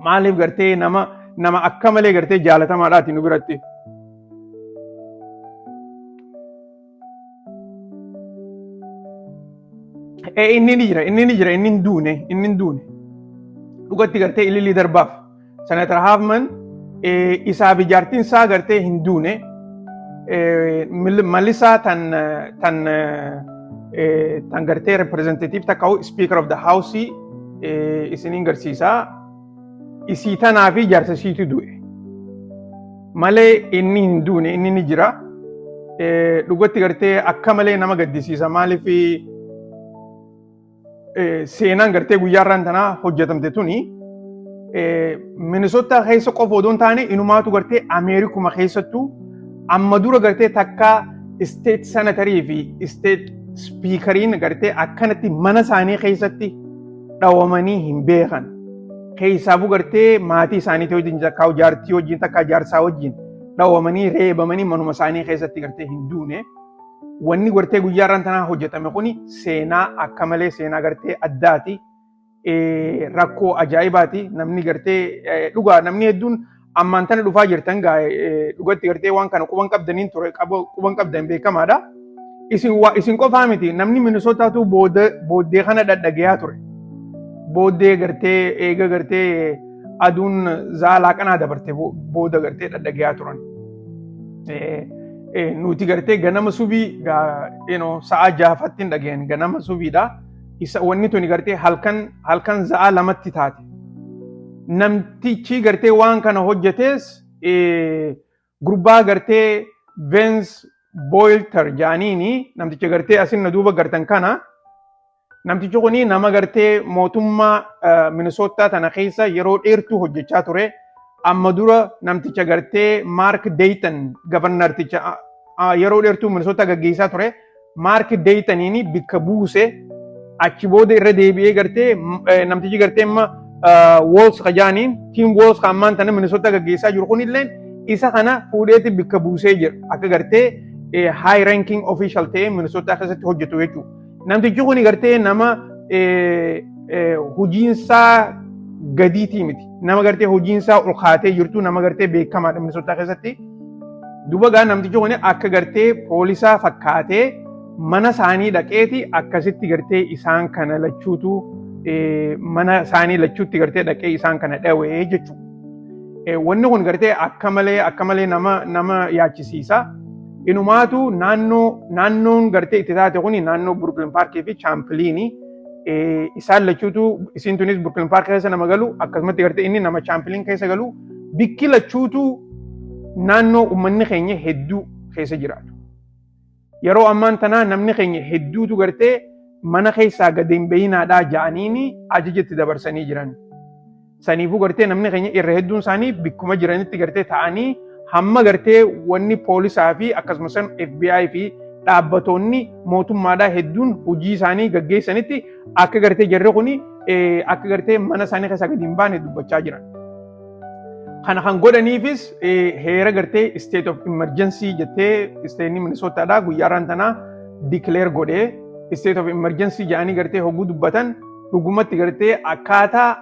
maaliif gartee nama akka malee gartee jaalatamaadhaati nu biratti. Inni ni jira, inni ni jira, inni hin duune, inni hin duune. Dhugatti gartee ilillii darbaaf. Senator Haafman isaaf ijaartiin isaa gartee hin duune. Malisaa tan tan Tan gartee representative takka Speaker of the House isiniin garsiisaa. Isii tanaa fi jaarsa isiitu du'e. Malee inni hin duune, inni ni jira. Dhugatti gartee akka malee nama gaddisiisa. Maaliif, seenaan gartee guyyaa irraan tanaa hojjetamte tuni Minnesota keessa qofa odoo hin taane, inumaatu gartee Ameerikuma keessattuu amma dura gartee takka state senatorii fi state speakeriin gartee akkanatti mana isaanii keessatti dhawamanii hin beekan. Keessaafuu gartee maatii isaaniitii wajjin, takkaa jaartii wajjin, takkaa jaarsaa wajjin dhawamanii reebamanii manuma isaanii keessatti gartee hin duune. Wanni gartee guyyaa irraan tanaa hojjetame kuni seenaa akka malee seenaa gartee addaati. Rakkoo ajaa'ibaati. Namni gartee dhugaa namni hedduun ammaan tana dhufaa jirtan dhugatti gartee waan kana quban qabdaniin ture, quban qabdan beekamaadha. Isin qofaa miti, namni Minnesotaatu booddee kana dhadhagayaa ture. Booddee gartee eega gartee aduun zaalaa qanaa dabarte booda gartee dhadhagayaa turan. Nuti gartee ganama subii sa'a 6fatti hin dhageen, ganama subiidha. Isa wanni tuni gartee halkan sa'a 2tti taate. Namtichi gartee waan kana hojjetes gurbaa gartee Vance Boelter jaaniini, namticha gartee asin na duuba gartan kana. Namtichi kuni nama gartee mootummaa Minnesota tana keessa yeroo dheertuu hojjechaa ture. Amma dura namticha gartee Mark Dayton, governorticha yeroo dheertuu Minnesota gaggeessaa ture. Mark Daytoniin bikka buuse. Achi booda irra deebi'ee gartee namtichi gartee amma Walz kajaaniin, Tim Walz kan ammaan tana Minnesota gaggeessaa jiru kunillee, isa kana fuudheeti bikka buusee jira. Akka gartee high ranking official ta'ee Minnesota keessatti hojjetu jechuudha. Namtichi kun gartee nama hojiinsaa gadiitii miti. Nama gartee hojiinsaa ol kaatee jirtu, nama gartee beekamaadha Minnesota keessatti. Duba gaa namtichi kun akka gartee poolisaa fakkaatee mana isaanii dhaqeeti akkasitti gartee isaan kana lachuutu mana isaanii lachuutti gartee dhaqee isaan kana dhawee jechuudha. Wanni kun gartee akka malee nama yaachisiisa. Inumaatu naannoon gartee itti taate kuni naannoo Brooklyn Parkii fi Champlainii. Isaan lachuutu, isiin tunis Brooklyn Park keessa nama galu, akkasumatti gartee inni nama Champlain keessa galu, bikki lachuutu naannoo uummanni keenya hedduu keessa jiraatu. Yeroo ammaan tanaa namni keenya hedduutu gartee mana keessaa gadi hin bahinaadhaa ja'aniini ajaja itti dabarsanii jiran. Saniifuu gartee namni keenya irra hedduun isaanii bikkuma jiranitti gartee ta'anii hamma gartee wanni poolisaa fi akkasumas FBI fi dhaabbatoonni mootummaadhaa hedduun hojii isaanii gaggeessanitti akka gartee jarri kuni akka gartee mana isaanii keessaa gadi hin baane dubbachaa jiran. Kana kan godhaniifis heera gartee state of emergency jettee stateni Minnesotaadhaa guyyaa har'aan tanaa declare godhee, state of emergency jedhanii gartee hogguu dubbatan, dhugumatti gartee akkaataa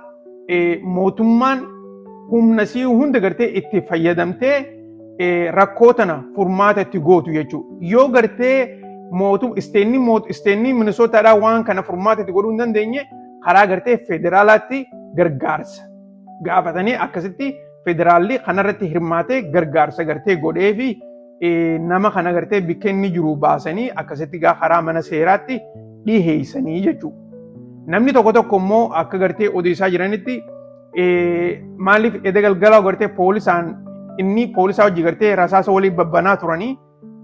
mootummaan humna sii hunda gartee itti fayyadamtee rakkoo tana furmaata itti gootu jechuudha. Yoo gartee mootum stateni Minnesotaadhaa waan kana furmaata itti godhuu hin dandeenye, karaa gartee federaalaatti gargaarsa gaafatanii akkasitti federaalli kanarratti hirmaatee gargaarsa gartee godhee fi nama kana gartee bikka inni jiru baasanii akkasitti gaa karaa mana seeraatti dhiheessanii jechuudha. Namni tokko tokko immoo akka gartee odeessaa jiranitti, maaliif eda galgalaa gartee poolisaan inni poolisaa hojii gartee rasaasa waliin babbanaa turanii,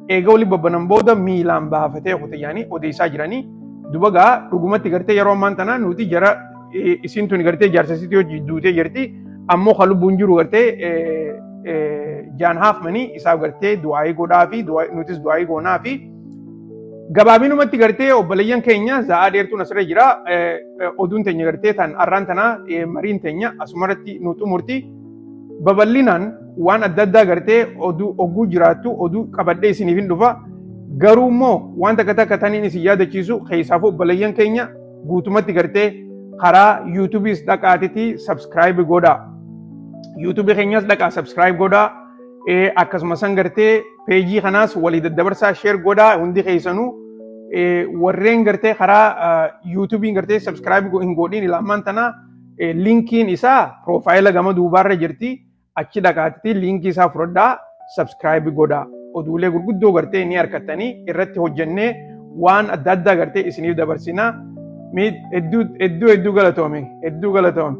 eega waliin babbanan booda miilaan baafatee kutayyaanii odeessaa jiranii. Duba gaa dhugumatti gartee yeroo ammaan tana nuti jara isiin tuni gartee jaarsasitti hojii duutee jirti, ammoo kan lubbuun jiru gartee John Hoffmanii, isaaf gartee du'aayii godhaa fi nutis du'aayii goonaa fi gabaabinumatti gartee obboleeyyan keenya, za'aa dheertuun asirra jira. Oduun teenya gartee tan arraan tanaa, mariin teenya asumarratti nu xumurti. Babal'inaan waan adda addaa gartee oduu oguu jiraattu oduu qabadhee isiniif hin dhufa. Garuu immoo waan takka takka taniin isin yaadachiisu, keessaafuu obboleeyyan keenya guutumatti gartee karaa YouTubeiis dhaqaatitti subscribe godhaa. YouTubeii keenyas dhaqaa subscribe godhaa. Akkasuma san gartee pageii kanaas walii daddabarsaa, share godhaa hundi keessanuu. Warreen gartee karaa YouTubeiin gartee subscribe hin godhin ilaamaan tana, linkiin isaa profile gama duubaarra jirti. Achi dhaqaatitti linkii isaa fudhadhaa, subscribe godhaa. Oduulee gurguddoo gartee ni harkattanii irratti hojjennee Waan adda addaa gartee isiniif dabarsinaa. Hedduu hedduu hedduu galatoome, hedduu galatoome.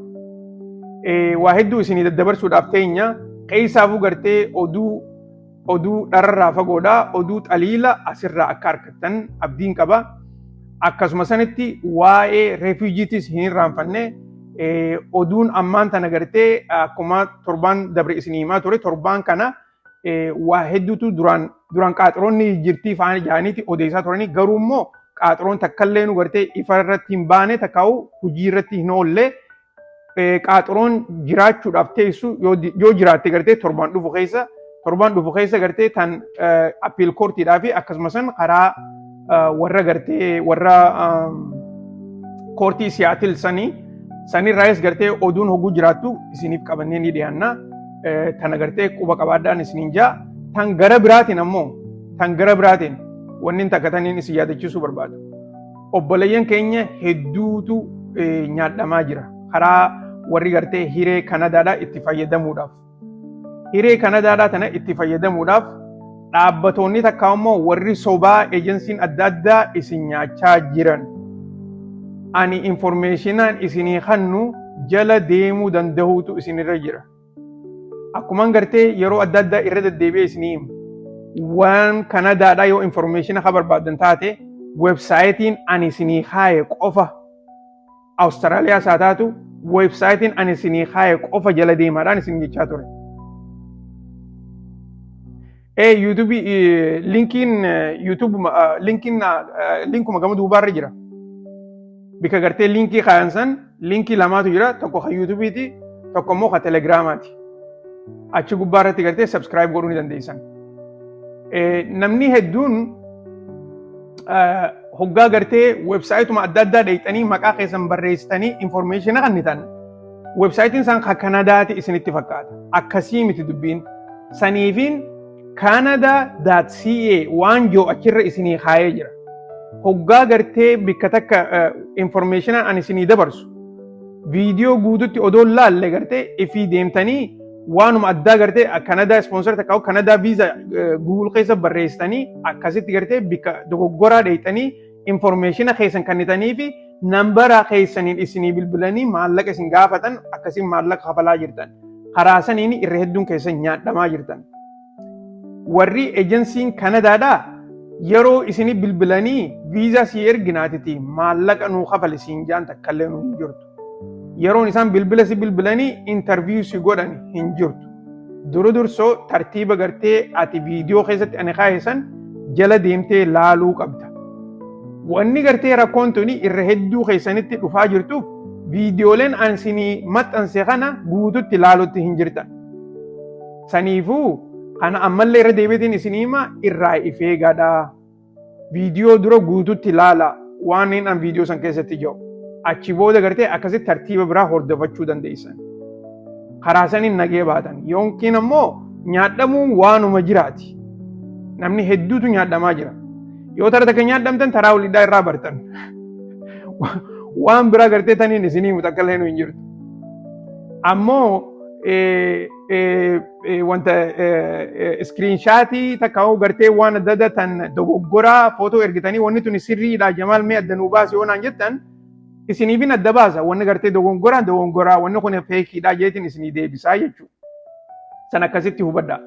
Waa hedduu isinii daddabarsuudhaaf teenya. Keessaafuu gartee oduu dhararraa fagoodhaa, oduu xaliila asirraa akka argattan abdiin qaba. Akkasuma sanitti waa'ee refugeetis hin irraanfanne. Oduun ammaan tana gartee akkuma torbaan dabre isinii himaa ture, torbaan kana waa hedduutu duraan qaaxiroonni jirtii faana jaaniiti odeessaa turanii, garuu immoo qaaxiroon takkallee nu gartee ifa irratti hin baane, takkaa'u hojii irratti hin oolle. Qaaxiroon jiraachuudhaaf teessu, yoo jiraatte gartee torbaan dhufu keessa gartee tan appeal courtiidhaa fi akkasuma san karaa warra gartee warra courtii Seattle sanii sanirraayis gartee oduun hoguu jiraattu isiniif qabannee ni dhiyaanna. Tana gartee quba qabaadhaan isiniin jaa. Tan gara biraatiin ammoo, tan gara biraatiin wanni takka taniin isin yaadachiisuu barbaadu. Obboleeyyan keenya hedduutu nyaadhamaa jira. Karaa warri gartee hiree Kanadaadhaa itti fayyadamuudhaaf. Hiree Kanadaadhaa tana itti fayyadamuudhaaf dhaabbatoonni takka immoo warri sobaa agencyn adda addaa isin nyaachaa jiran. Ani informationaan isinii kannu jala deemuu danda'uutu isinirra jira. Akkuman gartee yeroo adda addaa irra deddeebi'ee isinii himu. Waan Kanadaadhaa yoo information akka barbaadan taate, websiteiin ani isinii kaaye qofa, Awustiraaliyaas haa taatu, websiteiin ani isinii kaaye qofa jala deemaadhaan isin jechaa ture. YouTubeii linkiin YouTube linkiin linkuma gama duubaarra jira. Bika gartee linkii kaayan san linkii lamaatu jira, tokko kan YouTubeiiti, tokko immoo kan Telegramaati. Achi gubbaa irratti gartee subscribe godhuu ni dandeessan. Namni hedduun hoggaa gartee websiteuma adda addaa dheeyxanii maqaa keessan barreessitanii informationa kennitan, websiteiin isaan kan Kanadaati isinitti fakkaata. Akkasii miti dubbiin. Saniifiin Canada.ca waan jiru achirra isinii kaayee jira. Hoggaa gartee bikka takka informationa ani isinii dabarsu viidiyoo guututti odoo laalle gartee ifii deemtanii waanuma addaa gartee Kanadaa sponsor takka Kanadaa visa Google keessa barreessitanii akkasitti gartee bikka dogoggoraa dheeyxanii informationa keessan kennitanii fi nambara keessaniin isinii bilbilanii maallaqa isin gaafatan, akkasiin maallaqa kafalaa jirtan. Karaa saniin irra hedduun keessan nyaadhamaa jirtan. Warri agencyn Kanadaadhaa yeroo isinii bilbilanii viizaa si erginaatiti maallaqa nuu kafali siin jaan takkallee nu hin jirtu. Yeroon isaan bilbila si bilbilanii interview si godhan hin jirtu. Dura dursoo tartiiba gartee ati viidiyoo keessatti ani kaayesan jala deemtee laaluu qabda. Wanni gartee rakkoon tuni irra hedduu keessanitti dhufaa jirtuuf viidiyooleen ani isinii maxxanse kana guututti laalutti hin jirtan. Saniifuu kana ammallee irra deebiitiin isinii hima, irraa if eegaadha. Viidiyoo dura guututti laala waan inni an viidiyoo san keessatti jiru. Achi booda gartee akkasitti tartiiba biraa hordofachuu dandeessan. Karaa saniin nagee baatan. Yookiin ammoo nyaadhamuun waanuma jiraati. Namni hedduutu nyaadhamaa jira. Yoo tara takka nyaadhamtan taraa walidhaa irraa bartan. Waan biraa gartee taniin isinii himu takka illee hin jirtu. Ammoo wanta screenshotii takka gartee waan adda addaa tan dogoggoraa footoo ergitanii, wanni tuni sirriidha Jamaal, mee adda nuu baasi yoo naan jettan, isiniifin adda baasa. Wanni gartee dogoggoraa dogoggoraa, wanni kun fakeiidha jeetiin isinii deebisaa jechuudha. San akkasitti hubadhaa.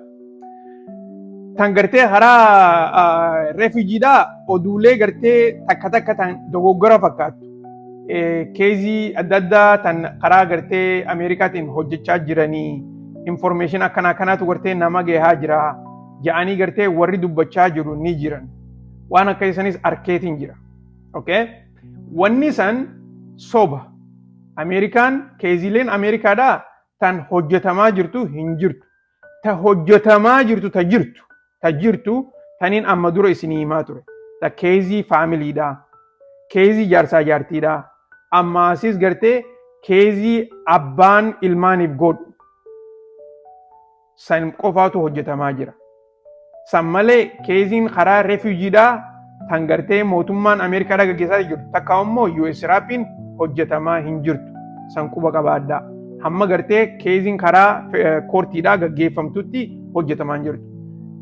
Tan gartee karaa refugeedhaa oduulee gartee takka takka tan dogoggora fakkaattu. Caseii adda addaa tan karaa gartee Ameerikaatiin hojjechaa jiranii information akkanaa kanaatu gartee nama gahaa jira ja'anii gartee warri dubbachaa jiru ni jiran. Waan akka isanis arkeetiin jira. Okay? Wanni san soba. Ameerikaan caseiileen Ameerikaadhaa tan hojjetamaa jirtu hin jirtu. Ta hojjetamaa jirtu ta jirtu taniin amma dura isinii himaa ture. Ta caseii familydhaa. Caseii jaarsaa jaartiidhaa. Ammaasis gartee caseii abbaan ilmaaniif godhu. San qofaatu hojjetamaa jira. San malee caseiin karaa refugeedhaa tan gartee mootummaan Ameerikaadhaa gaggeessaa jirtu takka immoo USRAPiin hojjetamaa hin jirtu. San quba qabaadhaa. Hamma gartee caseiin karaa courtiidhaa gaggeeffamtutti hojjetamaa hin jirtu.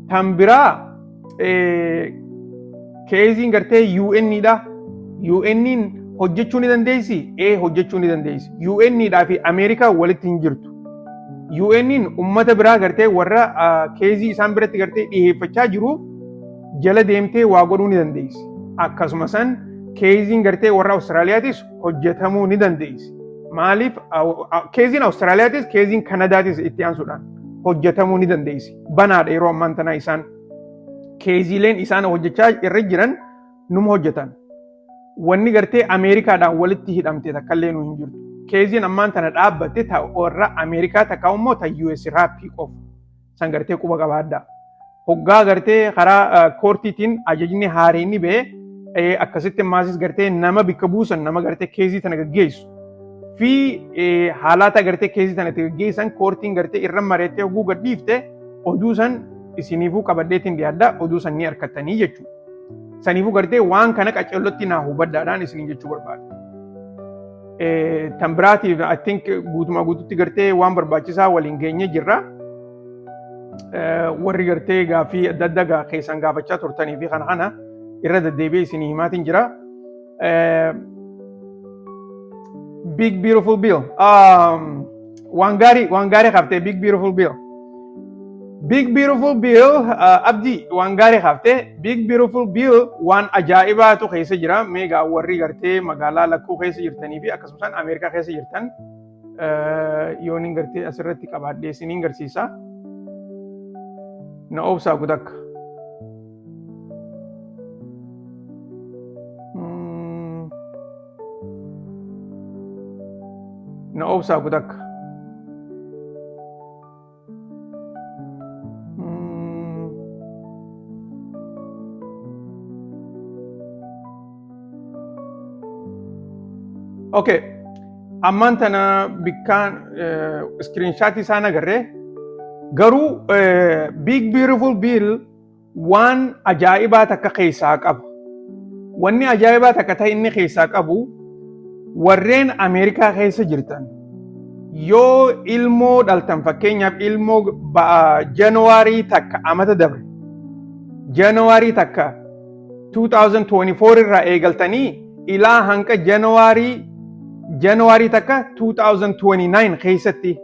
Tan biraa Caseiin gartee UN dha. UN'n hojjechuu ni dandeessi? Ee, hojjechuu ni dandeessi. UN dhaa fi Ameerikaa walitti hin jirtu. UN'n ummata biraa gartee warra caseii isaan biratti gartee dhiyeeffachaa jiru jala deemtee waa godhuu ni dandeessi. Akkasuma san caseiin gartee warra Awustiraaliyaatis hojjetamuu ni dandeessi. Maaliif? Caseiin Awustiraaliyaatis, caseiin Kanadaatis itti aansuudhaan hojjetamuu ni dandeessi. Banaadha yeroo ammaan tanaa isaan. Caseiileen isaan hojjechaa irra jiran numa hojjetan. Wanni gartee Ameerikaadhaan walitti hidhamte takkallee nu hin jirtu. Caseiin ammaan tana dhaabbatte ta warra Ameerikaa takka immoo ta US RAPii qofa. San gartee quba qabaaddaa. Hoggaa gartee karaa courtiitiin ajajni haareenni ba'e, akkasitti maasis gartee nama bikka buusan, nama gartee caseii tana gaggeessu fi haalata gartee caseii tana itti gaggeessan courtiin gartee irra mareettee hogguu gadhiifte, oduu san isiniifuu qabadheetiin dhiyaadha, oduu san ni argattanii jechuudha. Saniifuu gartee waan kana qaceellotti naa hubadhaadhaan isiniin jechuu barbaada. Tan biraatiif, I think, guutumaa guututti gartee waan barbaachisaa waliin geenye jirra. Warri gartee gaaffii adda addaa keessan gaafachaa turtanii fi kana irra deddeebi'ee isinii himaatiin jira. Big Beautiful Bill. Waan gaarii haftee Big Beautiful Bill. Big Beautiful Bill, Abdii, waan gaarii haftee. Big Beautiful Bill waan ajaa'ibaatu keessa jira. Meegaa warri gartee magaalaa lakkuu keessa jirtanii fi akkasumas Ameerikaa keessa jirtan, yooniin gartee asirratti qabaadhee isiniin garsiisa. Na obsaa kutakka. Na obsaa kutakka. Okay. Ammaan tana bikkaan screenshotii isaan agarree, garuu Big Beautiful Bill waan ajaa'ibaa takka keessaa qaba. Wanni ajaa'ibaa takka ta'e inni keessaa qabu, warreen Ameerikaa keessa jirtan yoo ilmoo dhaltan, fakkeenyaaf ilmoo January 1 amata dabre, January 1 2024 irraa eegaltanii ilaa hanqa January 1 2029 keessatti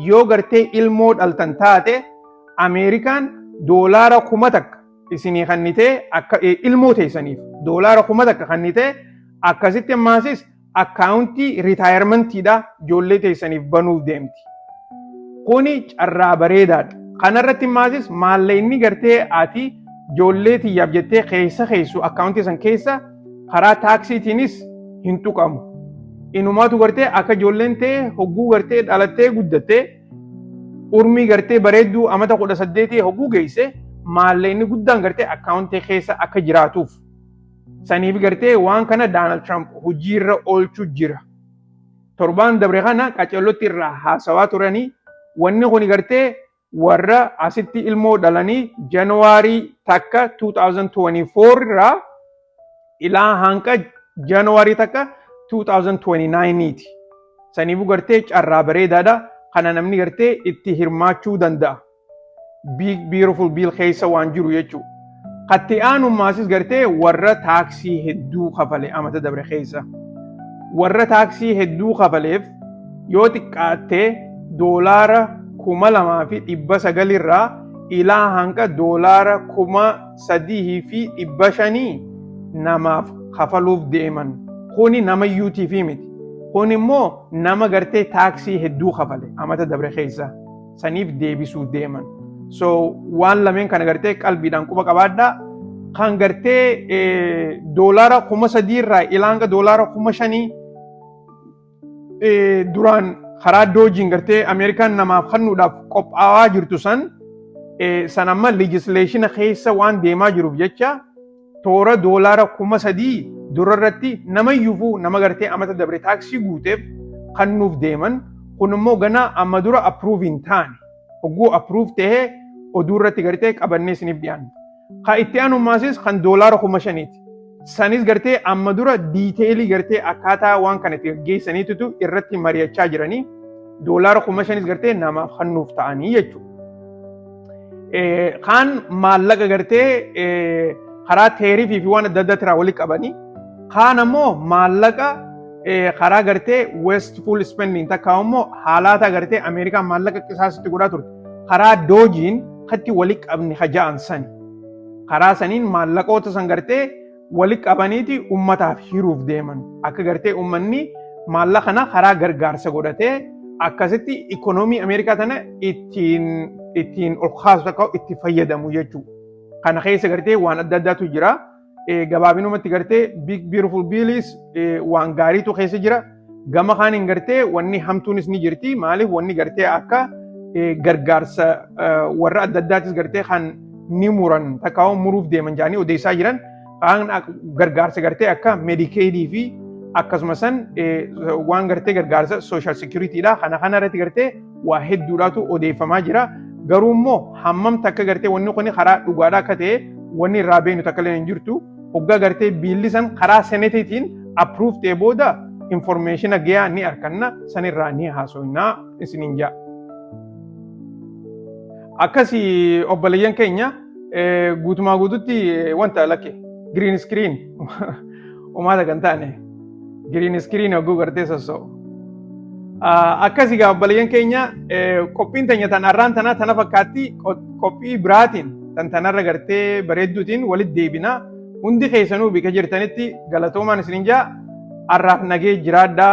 yoo gartee ilmoo dhaltan taate, Ameerikaan $1,000 isinii kannitee, akka ilmoo teessaniif $1,000 kannitee, akkasitti ammaasis accountii retirementiidha ijoollee teessaniif banuuf deemti. Kuni carraa bareedaadha. Kanarratti ammaasis maallaqni gartee ati ijoollee tiyyaaf jettee keessa keessu accountii san keessa karaa taxiitiinis hin tuqamu. Inumaatu gartee akka ijoolleen ta'e hogguu gartee dhalattee guddattee urmii gartee bareedduu amata 18 hogguu geesse, maallaqni guddaan gartee accountii keessa akka jiraatuuf. Saniif gartee waan kana Donald Trump hojiirra oolchuu jira. Torbaan dabre kana qaceellotti irraa haasawaa turanii, wanni kun gartee warra asitti ilmoo dhalanii January 1 2024 irraa ilaa hanqa January 1 2029ti. Saniifuu gartee carraa bareedaadha. Kana namni gartee itti hirmaachuu danda'a. Big Beautiful Bill keessa waan jiru jechuudha. Katti aanummaasis gartee warra taxii hedduu kafale amata dabre keessa. Warra taxii hedduu kafaleef yoo xiqqaattee $2,900 irraa ilaa hanga $3,500 namaaf kafaluuf deeman. Kuni nama yuutiif miti. Kun immoo nama gartee taxii hedduu kafale amata dabre keessa saniif deebisuuf deeman. So waan lameen kana gartee qalbiidhaan quba qabaadhaa. Kan gartee $3,000 irraa ilaa hanga $5,000 duraan karaa DOGEiin gartee Ameerikaan namaaf kennuudhaaf qophaa'aa jirtu san, san amma legislationa keessa waan deemaa jiruuf jecha, toora $3,000 dura irratti nama iyyuufuu nama gartee amata dabre taxii guuteef kennuuf deeman. Kun immoo ganaa amma dura approve hin taane, hogguu approve ta'ee oduu irratti gartee qabannee isiniif dhiyaanna. Ka itti aanummaasis kan $5,000ti. Sanis gartee amma dura detailii gartee akkaataa waan kana itti gaggeessaniitu irratti mari'achaa jiranii, $5,000s gartee namaaf kennuuf ta'anii jechuudha. Kaan maallaqa gartee Karaa tariff fi waan adda addaatti irraa walitti qabanii, kaan ammoo maallaqa karaa gartee wasteful spending takka immoo haalata gartee Ameerikaan maallaqa qisaasitti godhaa turte karaa DOGEiin katti walitti qabne haja'an sani. Karaa saniin maallaqoota san gartee walitti qabaniiti ummataaf hiruuf deeman. Akka gartee ummanni maallaqa kana karaa gargaarsa godhatee akkasitti ikoonoomii Ameerikaa tana ittiin ol kaasu akka itti fayyadamu jechuudha. Kana keessa gartee waan adda addaatu jira. Gabaabinumatti gartee Big Beautiful Billis waan gaariitu keessa jira. Gama kaaniin gartee wanni hamtuunis ni jirti. Maaliif, wanni gartee akka gargaarsa warra adda addaatis gartee kan ni muran takka muruuf deeman jedhanii odeessaa jiran. Kan gargaarsa gartee akka Medicaidii fi akkasuma san waan gartee gargaarsa Social Securitydha. Kana irratti gartee waa hedduudhaatu odeeffamaa jira. Garuu immoo hammam takka gartee wanni kun karaa dhugaadhaa akka ta'e wanni irraa beeknu takka illee hin jirtu. Hoggaa gartee billi san karaa Senateiitiin approve ta'e booda information gahaa ni arganna, sanirraa ni haasofnaa isiniin jaa. Akkasii obboleeyyan keenya, guutumaa guututti wanta lakke green screen umaata kan taane green screen hogguu gartee sosso'u. Akkasii gaa obboleeyyan keenya, qophiin teenya tan arraan tana tana fakkaatti. Qophii biraatiin tan tanarra gartee bareedduutiin walitti deebina. Hundi keessanuu bika jirtanitti galatoomaan isinin jaa, arraaf nagee jiraadhaa.